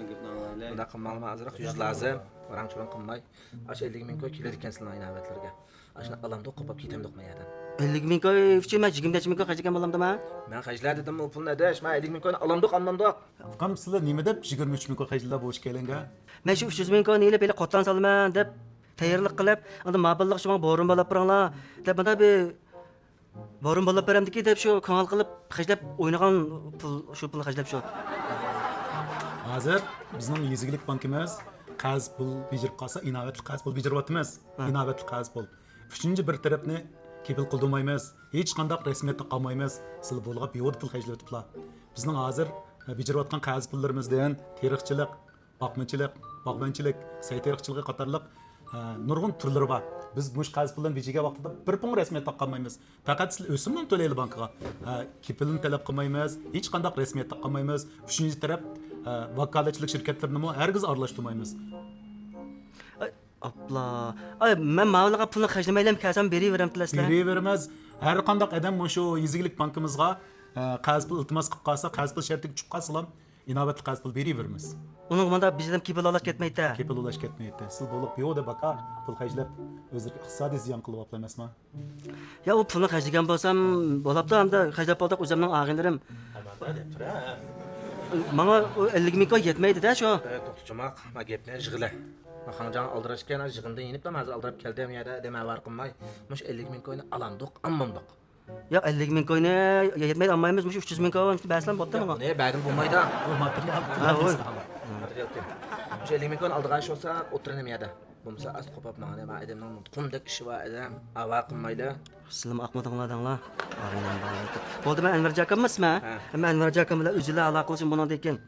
مۇنداق قىلماڭلار، ماڭا ئازراق يۈز لازىم. ۋاراڭ-چۇرۇڭ قىلماي. ئاشۇ ئەللىك مىڭ كوي كېلىدىكەن سىلەرنىڭ ئىناۋەتلىرىگە. ئاشۇنى ئالامدۇق، قوپاپ كېتەمدۇق ما يەردىن. ئەللىك مىڭ كوي ئۈچۈن مەن يىگىرمە نەچچە مىڭ كوي خەجلىگەن بولامدىما؟ مەن خەجلە دېدىممۇ پۇلنى ئاداش، مەن ئەللىك مىڭ كوينى ئالامدۇق، ئالمامدۇق. ئۇكام، سىلەر نېمە دەپ يىگىرمە ئۈچ مىڭ كوي خەجلىدىلا بۇ ئىككىيلەنگە؟ مەن شۇ ئۈچ يۈز مىڭ كوينى ئېلىپ، ھېلى قوتان سالىمەن دەپ تەييارلىق قىلىپ، ئاندىن ما بالىلار شۇ ماڭا بورۇن بولاپ بېرىڭلار دەپ، مانا بىر بورۇن بولاپ بېرەمدىكى دەپ شۇ كۆڭۈل قىلىپ خەجلەپ ئوينىغان پۇل، شۇ پۇل خەجلەپ شۇ. ھازىر بىزنىڭ يېزا ئىگىلىك بانكىمىز قەرز پۇل بېجىرىپ قالسا، ئىناۋەتلىك قەرز پۇل بېجىرىۋاتىمىز. ھە. ئىناۋەتلىك قەرز پۇل. ئۈچىنچى بىر تەرەپنى كېپىل قىلدۇرمايمىز. ھېچقانداق رەسمىيەتتە قالمايمىز. سىلەر بولغان بىھۇدە پۇل خەجلىۋېتىپلا. بىزنىڭ ھازىر، ئە، بېجىرىۋاتقان قەرز پۇللىرىمىزدىن تېرىقچىلىق، باقمىچىلىق، باغۋەنچىلىك، سەي تېرىقچىلىقى قاتارلىق، ئە، نۇرغۇن تۈرلىرى بار. بىز مۇشۇ قەرز پۇللارنى بېجىرگەن ۋاقتىدا بىر پۇڭ رەسمىيەتتە قالمايمىز. پەقەت سىلەر ئۆسۈمنىمۇ تۆلەيلى بانكىغا. ئە، كېپىلنى تەلەپ قىلمايمىز، ھېچقانداق رەسمىيەتتە قالمايمىز. ئۈچىنچى تەرەپ، ئە، ۋاكالەتچىلىك شىركەتلىرىنىمۇ ھەرگىز ئارىلاشتۇرمايمىز. ئاپلا. ئاي، مەن ماۋۇلارغا پۇلنى خەجلىمەيلەم، كەلسەم بېرىۋېرەمتىلەر سىلەر. بېرىۋېرىمىز. ھەر قانداق ئادەم مۇشۇ يېزا ئىگىلىك بانكىمىزغا، ئە، قەرز پۇل ئىلتىماس قىلىپ قالسا، قەرز پۇل شەرتىگە چۈشۈپ قالسىلا، ئىناۋەتلىك قەرز پۇل بېرىۋېرىمىز. ئۇنىڭغا مانا بىز ھەم كېپىل ئالاش كەتمەيتتى. كېپىل ئالاش كەتمەيتتى. سىز بولۇپ بىھۇدە باكا پۇل خەجلەپ، ئۆزلىرىگە ئىقتىسادىي زىيان قىلىۋاپلا ئەمەسمۇ؟ يا، ئۇ پۇلنى خەجلىگەن بولسام بولۇپتۇ، ئەمدى خەجلەپ بولدۇق، ئۆزۈمنىڭ ئاغىنىلىرىم. ئەمما دەپ تۇرە. ماڭا ئۇ ئەللىك مىڭ كوي يەتمەيدۇ-دە شۇ. ئە، توختىچۇماق، ما گەپنى يىغىلە. ما خاڭجاڭ ئالدىراش ئىكەن، يىغىندىن يېنىپ، ھازىر ئالدىراپ كەلدىم يەردە، دەم ئاۋارە قىلماي. مۇشۇ ئەللىك مىڭ كوينى ئالامدۇق، ئالمامدۇق. ياق، ئەللىك مىڭ كوينى يەتمەيدۇ، ئالمايمىز، مۇشۇ ئۈچ يۈز مىڭ كوي بەرسىلەم بولۇپتۇ ماڭا. بۇنى بەرگىلى بولمايدۇ. بۇ ماتېرىيال. ھە، ھوي. ماتېرىيال ئۈچۈن. مۇشۇ ئەللىك مىڭ كوينى ئالىدىغان ئىش بولسا، ئولتۇرىمەن يەردە. بولمىسا ئاز قوپاپ ماڭا، نېمە، ئادەمنىڭ قۇمدەك ئىشى بار، ئادەم ئاۋارە قىلمايلى. سىلىمۇ ئاقمىدىڭلار دەڭلار. بولدى، مەن ئەنۋەرجان ئاكاممۇ سىلەر؟ ھە. مەن ئەنۋەرجان ئاكام بىلەن ئۆزىلا ئالاقىلىشىم بۇنىڭدىن كېيىن.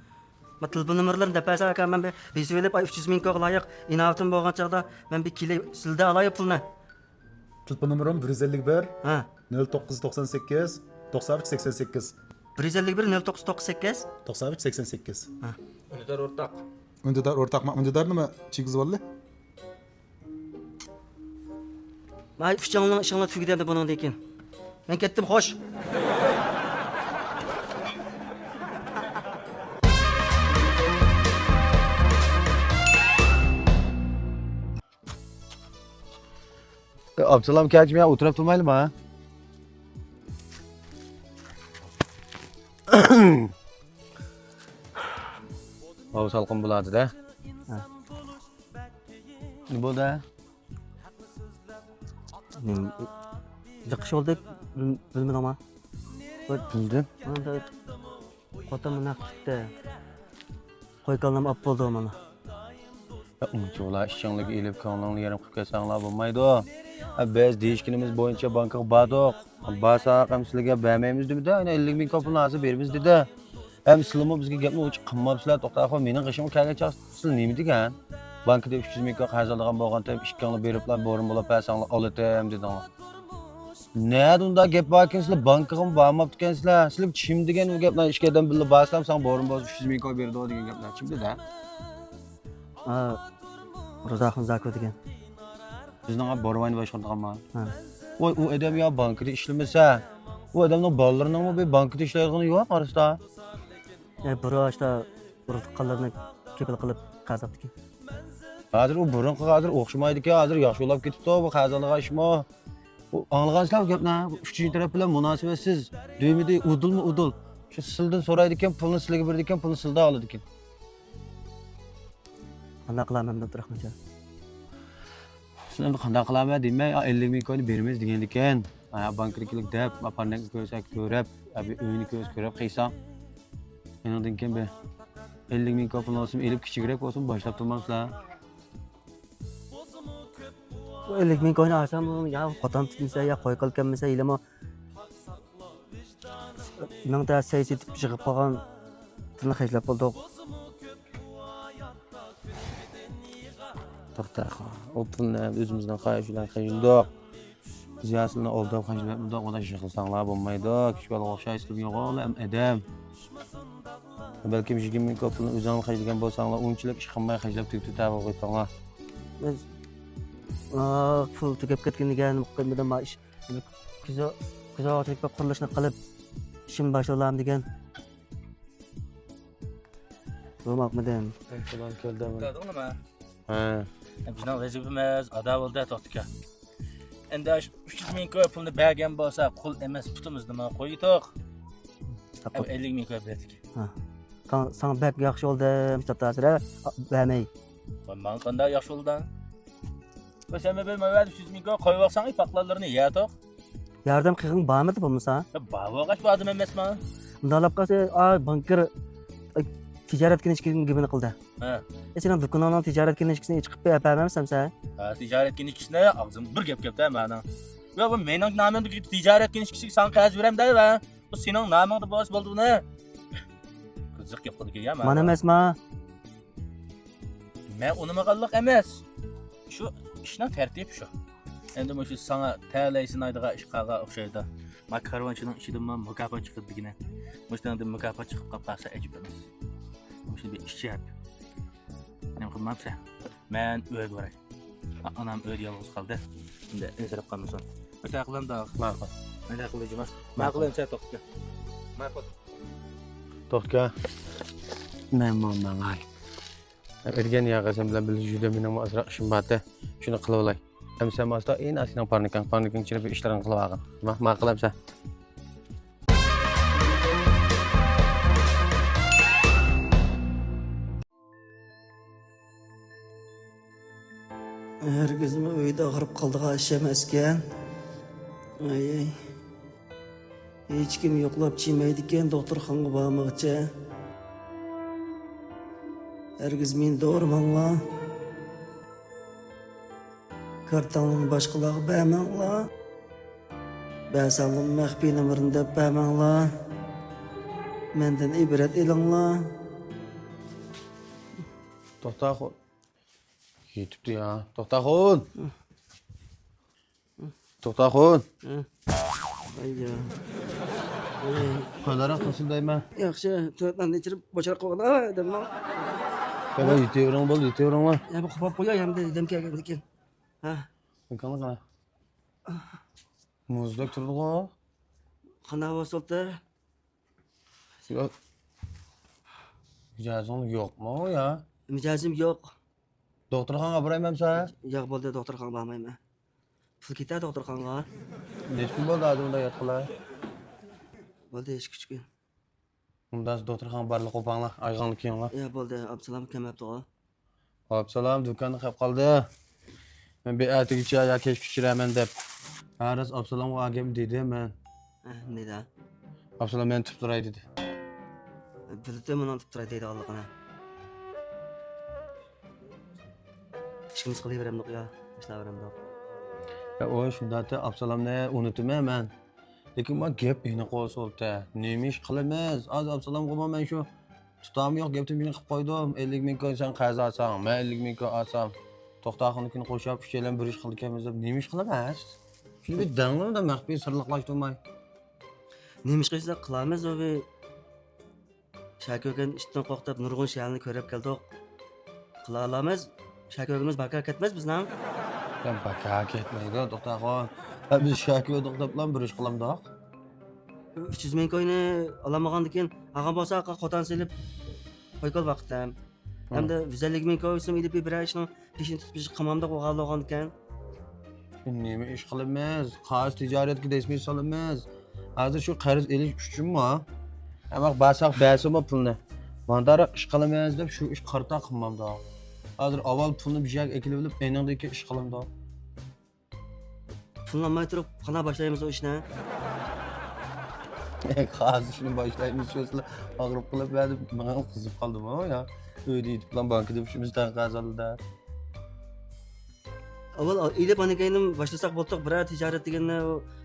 ما تېلېفون نومۇرلىرىنى دەپ بەرسەڭ ئاكا، مەن بىر يېزىۋېلىپ، ئاي، ئۈچ يۈز مىڭ كوي قىلايىق. ئىناۋىتىم بولغان چاغدا مەن بىر كېلەي، سىلىدە ئالايۇ پۇلنى. تېلېفون نومۇرۇم بىر يۈز ئەللىك بىر، ھە. نۆل توققۇز يۈز توقسان سەككىز، توقسان ئۈچ سەكسەن سەككىز. بىر يۈز ئەللىك بىر، نۆل توققۇز يۈز توقسان سەككىز. توقسان ئۈچ سەكسەن سەككىز. ھە. ئۈندىدار ئورتاق. ئۈندىدار ئورتاق، ما ئۈندىدار نېمە چىگىزىۋالدى؟ ماي ئۈچىڭلارنىڭ ئىشىڭلار تۈگىدى ئەمدى بۇنىڭدىن كېيىن. مەن كەتتىم، خوش. ئابدۇسالام كەچمە ئولتۇرۇپ تۇرمايلىما؟ ھاۋا سالقىن بولاتىدە. ھە. نېمە بولدى؟ نېمە؟ جىقىش بولدى، بىل-، بىلمىدىڭما؟ بىلدىم. قوتان مۇنداق چىقتى. قوي كاللام ئاپ بولدى مانا. يا، ئۇنچىۋالا ئىشىڭلارنى ئېلىپ، كۆڭلۈڭلارنى يېرىم قىلىپ كەتسەڭلار بولمايدۇ. ھە، بىز دېيىشكىنىمىز بويىچە بانكىغا باردۇق. بارساق ھەم سىلەرگە بەرمەيمىز دېمىدى، يەنە ئەللىك مىڭ كوي پۇلنى ھازىر بېرىمىز دېدى. ھەم سىلىمۇ بىزگە گەپنى ئوچۇق قىلماپسىلەر. توختاخۇ، مېنىڭ قېشىمغا كەلگەن چاغ سىلەر نېمە دېگەن؟ بانكىدا ئۈچ يۈز مىڭ كوي قەرز ئالىدىغان بولغانتىم، ئىككىڭلار بېرىپلا بورۇن بولاپ بەرسەڭلار ئالاتتىم دېدىڭلار. نەدە ئۇنداق گەپ باركەن، سىلەر بانكىغىمۇ بارماپتىكەنسىلەر. سىلەر كىم دېگەن ئۇ گەپنى، ئىككى ئادەم بىللە بارسام ساڭا بورۇن بولسا ئۈچ يۈز مىڭ كوي بېرىدۇ دېگەن گەپلەر كىم دېدى؟ ئا، رۇزاخۇن زاكۇ دېگەن. بىزنىڭ بورۋاينى باشقۇرىدىغانما؟ ھە. ۋاي، ئۇ ئادەم يا بانكىدا ئىشلىمىسە، ئۇ ئادەمنىڭ بالىلىرىنىڭمۇ بىر بانكىدا ئىشلەيدىغىنى يوق ئارىسىدا. يەنى بۇرۇن ئاشتا ئۇرۇق تۇغقانلىرىنى كېپىل قىلىپ قەرز ئاپتىكەن. ھازىر ئۇ بۇرۇنقىغا ھازىر ئوخشىمايدىكەن، ھازىر ياخشى بولاپ كېتىپتۇ بۇ قەرز ئالىدىغان ئىشمۇ. ئۇ ئاڭلىغانسىلەر بۇ گەپنى، ئۇ ئۈچىنچى تەرەپ بىلەن مۇناسىۋەتسىز، دۈمىدى ئۇدۇلمۇ ئۇدۇل. شۇ سىلىدىن سورايدىكەن، پۇلنى سىلىگە بېرىدىكەن، پۇلنى سىلىدە ئالىدىكەن. قانداق قىلارمەن ئەمدى ئابدۇراخمانجان؟ سىز ئەمدى قانداق قىلارمەن دېمەي، ئا، ئەللىك مىڭ كوينى بېرىمىز دېگەندىكەن. ھە، بانكىدىكىلىك دەپ، پارنىكنى كۆرسە كۆرۈپ، ئا، بىر ئۆينى كۆرسە كۆرۈپ قىلساڭ. ئېنىڭدىن كېيىن بىر ئەللىك مىڭ كوي پۇل بولسىمۇ ئېلىپ كىچىكرەك بولسىمۇ باشلاپ تۇرمامسىلەر. بۇ ئەللىك مىڭ كوينى ئالسام، يا قوتان پۈتمىسە، يا قوي كاللا كەلمىسە، ھېلىمۇ مىڭ تە سەي سېتىپ يىغىپ قالغان پۇلنى خەجلەپ بولدۇق. توختا، ئۇ پۇلنى ئۆزىمىزنىڭ خاھىشى بىلەن خەجلىدۇق. زىياسىلنى ئالداپ خەجلەپمىدۇق، ئۇنداق يىغلىساڭلار بولمايدۇ. كىچىك بالىغا ئوخشايسىلەر يوغان ئادەم. بەلكىم يىگىرمە مىڭ كوي پۇلنى ئۆزۈڭلار خەجلىگەن بولساڭلار، ئۇنچىلىك ئىش قىلماي خەجلەپ تۈگىتىپ تەۋە قويۇپتۇڭلار. بىز، ئا، پۇل تۈگەپ كەتكىنىگە نېمە قىلمىدىم، ما ئىش، كۆزى، كۆزى ئاغرىپ قۇرۇلۇشنى قىلىپ، ئىشىم باشلىۋالامدىكەن. بولماپمىدىم. سالام كەلدى. كۆردۈڭلارمۇ؟ ھە. بىزنىڭ ۋەزىپىمىز ئادا بولدى، توختىكا. ئەمدى ئاشۇ ئۈچ يۈز مىڭ كوي پۇلنى بەرگەن بولسا، قۇل ئەمەس پۇتىمىزنىمۇ قويدۇق. ئەمدى ئەللىك مىڭ كوي بەردۇق. ھە. ساڭا، ساڭا بەك ياخشى بولدى، مۇشتاق تەسىر، ھە؟ بەرمەي. ۋاي، ماڭا قانداق ياخشى بولدى؟ ۋاي، سەن بىر ماۋۇ يەردە ئۈچ يۈز مىڭ كوي قويۇۋالساڭ، ئاي، پاقلانلىرىنى يەتۇق. ياردەم قىلغىڭ بارمىدى بولمىسا؟ يا، بار بولغاچ بۇ ئادەم ئەمەسما؟ مۇنداق قىلسا، ئا، بانكىر، ئاي، تىجارەت كىنىشكىسىنىڭ گېپىنى قىلدى. ھە. ئە، سېنىڭ دۇكىنىڭنىڭ تىجارەت كىنىشكىسىنى ئېچىقىپ بېرىپ بەرمەمسەن سەن؟ ھە، تىجارەت كىنىشكىسىنى ئاغزىم بىر گەپ گەپتە مانا. يا، بۇ مېنىڭ نامىمدىكى تىجارەت كىنىشكىسىگە ساڭا قەرز بېرەم دەيۋە. بۇ سېنىڭ نامىڭدا بولسا بولدى بۇنى. قىزىق گەپ قىلدىكەن يا، مانا. مانا ئەمەسما؟ مەن ئۇنىمىغانلىق ئەمەس. شۇ ئىشنىڭ تەرتىپى شۇ. ئەمدى مۇشۇ ساڭا تەلەي سىنايدىغان ئىش قالغان ئوخشايدۇ. ما كارۋانچىنىڭ ئىچىدىنمۇ مۇكاپات چىقىدۇ دېگىنە. مۇشۇنىڭدىن مۇكاپات چىقىپ قاپ قالسا ئەجەب ئەمەس. مۇشۇنى بىر ئىچىپ. نېمە قىلمامسەن؟ مەن ئۆيگە باراي. ئانام ئۆيدە يالغۇز قالدى. ئەمدى ئەنسىرەپ قالمىسۇن. مۇشۇنداق قىلامدۇق؟ ماقۇل. مۇنداق قىلدى جۇما. ماقۇل، ماقۇل. ئەنسىرەپ توختىكەن. ماقۇل. توختىكەن. مەن ماڭاي. ئۆتكەن ياقى سەن بىلەن بىللە يۈرگەن مېنىڭمۇ ئازراق ئىشىم بارتى. شۇنى قىلىۋالاي. ئەمسە ماستا ئىنا سېنىڭ پارنىكىڭ، پارنىكىڭ ئىچىدە بىر ئىشلىرىڭنى قىلىۋالغىن. ما-، ماقۇل ئەمسە. ھەرگىزمۇ ئۆيدە ئاغرىپ قالىدىغان ئىش ئەمەسكەن. ئاي، ئاي. ھېچكىم يوقلاپ چىمەيدىكەن دوختۇرخانىغا بارمىغىچە. ھەرگىز مېنى دورىماڭلار. كارتاڭلارنى باشقىلارغا بەرمەڭلار. بەرسەڭلارمۇ مەخپىي نومۇرنى دەپ بەرمەڭلار. مەندىن ئىبرەت ئېلىڭلار. توختاخۇن. يېتىپتۇ يا. توختاخۇن. توختاخۇن. ھە. ئايجان. قانداقراق تۇرسۇن دەيمەن. ياخشى، تۆت ناننى ئىچىرىپ بوشراق قويغىنا دەمنىڭ. يا، يېتىۋېرىڭ بول، يېتىۋېرىڭلار. يا، بۇ قوپاپ قوياي، ئەمدى دەم كەلگەندىن كېيىن. ھە. ئاكاڭلار قانداق؟ مۇزدەك تۇرىدىغۇ. قانداق بولسۇپتۇ؟ يا، مىجەزىڭ يوقمۇ يا؟ مىجەزىم يوق. دوختۇرخانىغا ئاپىرايمەن سەن؟ ياق، بولدى، دوختۇرخانىغا بارمايمەن. پۇل كېتە دوختۇرخانىغا. نەچچە كۈن بولدى ھازىر مۇنداق ياتقىلى؟ بولدى، ئىككى ئۈچ كۈن. ئۇنداق دوختۇرخانىغا بارلىق قوپاڭلار، ئايغاڭلار كېيىڭلار. يا، بولدى، ئابدۇسالام كەلمەپتىغۇ. ئابدۇسالام دۇكاندا قېلىپ قالدى. مەن بىر ئەتىگىچە يا كەچكە چۈشۈرەمەن دەپ. ھە، راست ئابدۇسالامغا ئا گەپنى دېدىم مەن. ھە، نېمە دېدى؟ ئابدۇسالام مەن تۇتۇپ تۇراي دېدى. بىلدىم ئۇنىڭ تۇتۇپ تۇراي دەيدىغانلىقىنى. ئىشىمىز قىلىۋېرەمدۇق يا، باشلاۋېرەمدۇق. يا، ئۇ شۇنداق ئابدۇسالامنى ئۇنتۇمەن مەن. لېكىن مانا گەپ ئېنىق بولسا بولدى. نېمە ئىش قىلىمىز؟ ھازىر ئابدۇسالامغىمۇ مەن شۇ تۇتامۇ يوق گەپتىن بىرنى قىلىپ قويدۇم. ئەللىك مىڭ كوي سەن قەرز ئالساڭ، مەن ئەللىك مىڭ كوي ئالسام، توختاخۇننىڭكىنى قوشۇپ ئۈچەيلەن بىر ئىش قىلىدىكەنمىز دەپ نېمە ئىش قىلىمىز؟ شۇنى بىر دەڭلىمىدە مەخپىي سىرلىقلاشتۇرماي. نېمە ئىش قىلساق قىلامىز، ئۇ بىر شاكۆكەن ئىتتىن قورق دەپ نۇرغۇن شەھەرنى كۆرۈپ كەلدۇق. قىلالامىز. شاكۆكىمىز بىكار كەتمەس بىزنىڭ. يا بىكار كەتمەيدۇ، توختاخۇن. ھە، بىز شاكۆدۇق دەپلا بىر ئىش قىلامدۇق. ئۈچ يۈز مىڭ كوينى ئالالمىغاندىكىن، ئالغان بولسا قوتان سېلىپ قويغىلى ۋاقىتتىم. ھە. ھەمدە يۈز ئەللىك مىڭ كوي سوم ئېلىپ بىرەر ئىشنىڭ پېشىنى تۇتۇپ قىلمامدۇق بولغان ئىكەن. نېمە ئىش قىلىمىز؟ قەرز تىجارەتكە دەسمىي سالىمىز. ھازىر شۇ قەرز ئېلىش ئۈچۈنمۇ؟ ئەمما بەرسەك بەرسىمۇ پۇلنى. مانداراق ئىش قىلىمىز دەپ شۇ ئىش قارتا قىلمامدۇ. ھازىر ئاۋۋال پۇلنى بىر يەرگە ئەكېلىۋېلىپ، ئېنىڭدىن كېيىن ئىش قىلامدۇ. پۇلنى ئالماي تۇرۇپ قانداق باشلايمىز ئۇ ئىشنى؟ قەرز ئىشنى باشلايمىز شۇ سىلەر ئاغرىپ قېلىپ بەردى. ماڭا قىزىپ قالدىمۇ يا. ئۆيدە يېتىپلا بانكىدا ئۈچىمىز تەڭ قەرز ئالدى. ئاۋۋال ئېلىپ ئاندىن كېيىن باشلىساق بولدۇق، بىرەر تىجارەت دېگەننى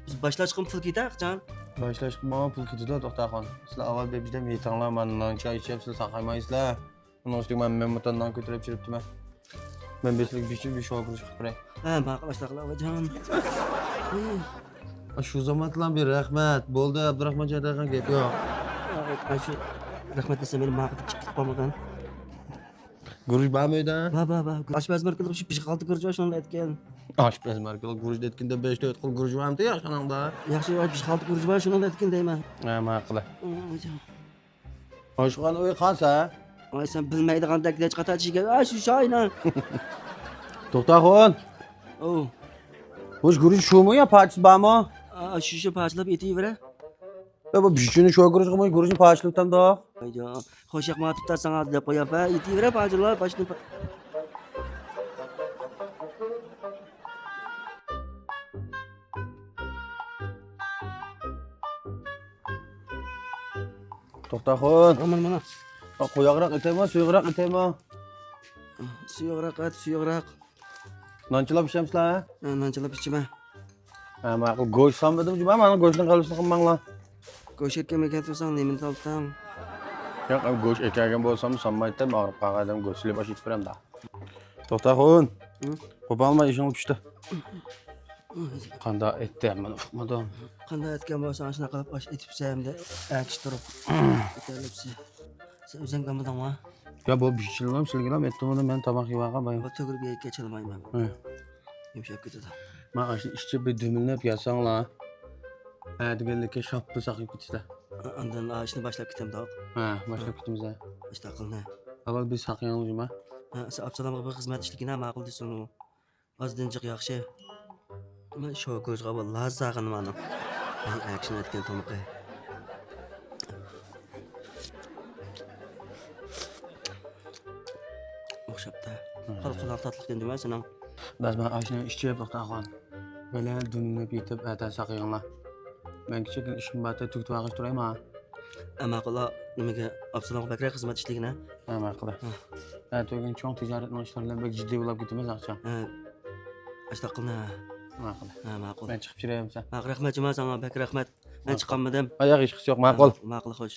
بىز باشلاشقىمۇ پۇل كېتە قاچان؟ باشلاشقىمۇ پۇل كېتىدۇ، توختاخۇن. سىلەر ئاۋۋال بىر بىردەم يېتىڭلار، مانا نان چاي ئىچىپ سىلەر ساقايمايسىلەر. ئۇنىڭ ئۈستىگە مەن مەممۇتاننى نان كۆتۈرۈپ چۈرۈپتىمەن. مەن بېسىلىپ بىر بىر شوۋا كۈرۈش قىلىپ بېرەي. ھە، ماقۇل، ئاشتاقلا ئاكىجان. شۇ زامانلار بىر رەھمەت. بولدى، ئابدۇراخمان جان دەيدىغان گەپ يوق. شۇ رەھمەت دېسەم مېنى ماقۇل دەپ چىقىپ قالمىغان. گۈرۈچ بارمۇ ئۆيدە؟ بار، بار، بار. ئاشپەز ماركىلىق شۇ بىش ئالتە گۈرۈچ بار، شۇنى ئەتكەن. ئاشپەز ماركىلىق گۈرۈچ ئەتكىندە بەش تۆت خىل گۈرۈچ بارمىدى يا شۇنىڭدا؟ ياخشى، بىش ئالتە گۈرۈچ بار، شۇنى ئەتكىن دەيمەن. ھە، ماقۇل. ئاشخانا ئۆي قانسا؟ ۋاي، سەن بىلمەيدىغاندەك نەچچە قاتا چىشىگەن، ئا، شۇ شاينا. توختاخۇن. ئوۋ. مۇشۇ گۈرۈچ شۇمۇ يا پارچىسى بارمۇ؟ ئا، شۇ، شۇ پارچىلاپ ئېتىۋېرە. يا، بۇ بىشىنى شۇ گۈرۈچ قىلماي، گۈرۈچنى پارچىلاپ تەمدۇق. ۋاي، يا، خوش ياقما تۇتار ساڭا دەپ قوياپ، ھە، ئېتىۋېرە پارچىلار، باشنى پا-، توختاخۇن. مانا، مانا. قويۇقراق ئېتەيمۇ، سۇيۇقراق ئېتەيمۇ؟ سۇيۇقراق ئەت، سۇيۇقراق. نان چىلاپ ئىچەمسىلەر؟ ھە، نان چىلاپ ئىچىمەن. ھە، ماقۇل. گۆش سالمىدىم جۇما، مانا گۆشنىڭ قەلبىسىنى قىلماڭلار. گۆش ئەكەلمىگەن تۇرساڭ، نېمىنى سالسام؟ ياق، گۆش ئەكەلگەن بولسام، سالمايتتىم، ئاغرىپ قالغان ئادەم گۆش سېلىپ ئاشۇ ئىچىپ بېرەمدە. توختاخۇن. ھە؟ قوپالما ئىشىڭ پۈشتى. قانداق ئېتتى، مەن ئۇقمىدىم. قانداق ئەتكەن بولساڭ، شۇنداق قىلىپ ئاش ئېتىپسەن، ئەمدى ئەكىشتۈرۈپ ئېتەلەپسەن. سەن ئۆزۈڭ كەلمىدىڭما؟ يا، بۇ بىشىلغان سىلگىلا ئېتتىم ئۇنى، مەن تاماق يېۋالغان بايام. بۇ تۆگىرىپ يەيكەن چىلىمايمەن. ھە. يۇمشاپ كېتىدۇ. مانا ئاشۇ ئىچىپ بىر دۈملەپ ياساڭلار. ئەتىگەنلىككە شاپپا ساقىيىپ كېتىسىلەر. ئا-، ئاندىن ئاشۇنى باشلاپ كېتەمدۇق. ھە، باشلاپ كېتىمىز ھە. ئاشۇنداق قىلىڭ. ئاۋۋال بىر ساقىيىڭ جۇما. ھە، ئابدۇسالامغا بىر خىزمەت ئىشلىگىنە ماقۇل دېسۇن ئۇ. ئازدىن جىق ياخشى. مەن شوكۇرۇچقا بۇ لاز ساغىنىم ئانىڭ. مەن ئەكشن ئەتكەن تامىقى. ئوخشاپتۇ. قول-، قولۇڭ تاتلىق ئىكەن جۇما سېنىڭ. بەس، مەن ئاشۇنى ئىچىپ توختاخۇن. بىلەن دۈملىنىپ يېتىپ، ئەتە ساقىيىڭلار. مەن كىچىككىنە ئىشىم بار، تۈگىتىۋالغاچ تۇرايما. ھە، ماقۇل، نېمىگە، ئابدۇسالامغا بەكرەك خىزمەت ئىشلىگىن ھە. ھە، ماقۇل. ھە. ئەتىگۈن چوڭ تىجارەتنىڭ ئىشلىرى بىلەن بەك جىددىي بولاپ كېتىمىز ئاچا. ھە. ئاشۇنداق قىلىڭ ھە. ماقۇل. ھە، ماقۇل. مەن چىقىپ چۈشۈرەي بولمىسا. ماقۇل، رەھمەت جۇما ساڭا، بەك رەھمەت. مەن چىقالمىدىم. ھە، ياق، ھېچقىسى يوق، ماقۇل. ھە، ماقۇل، خوش.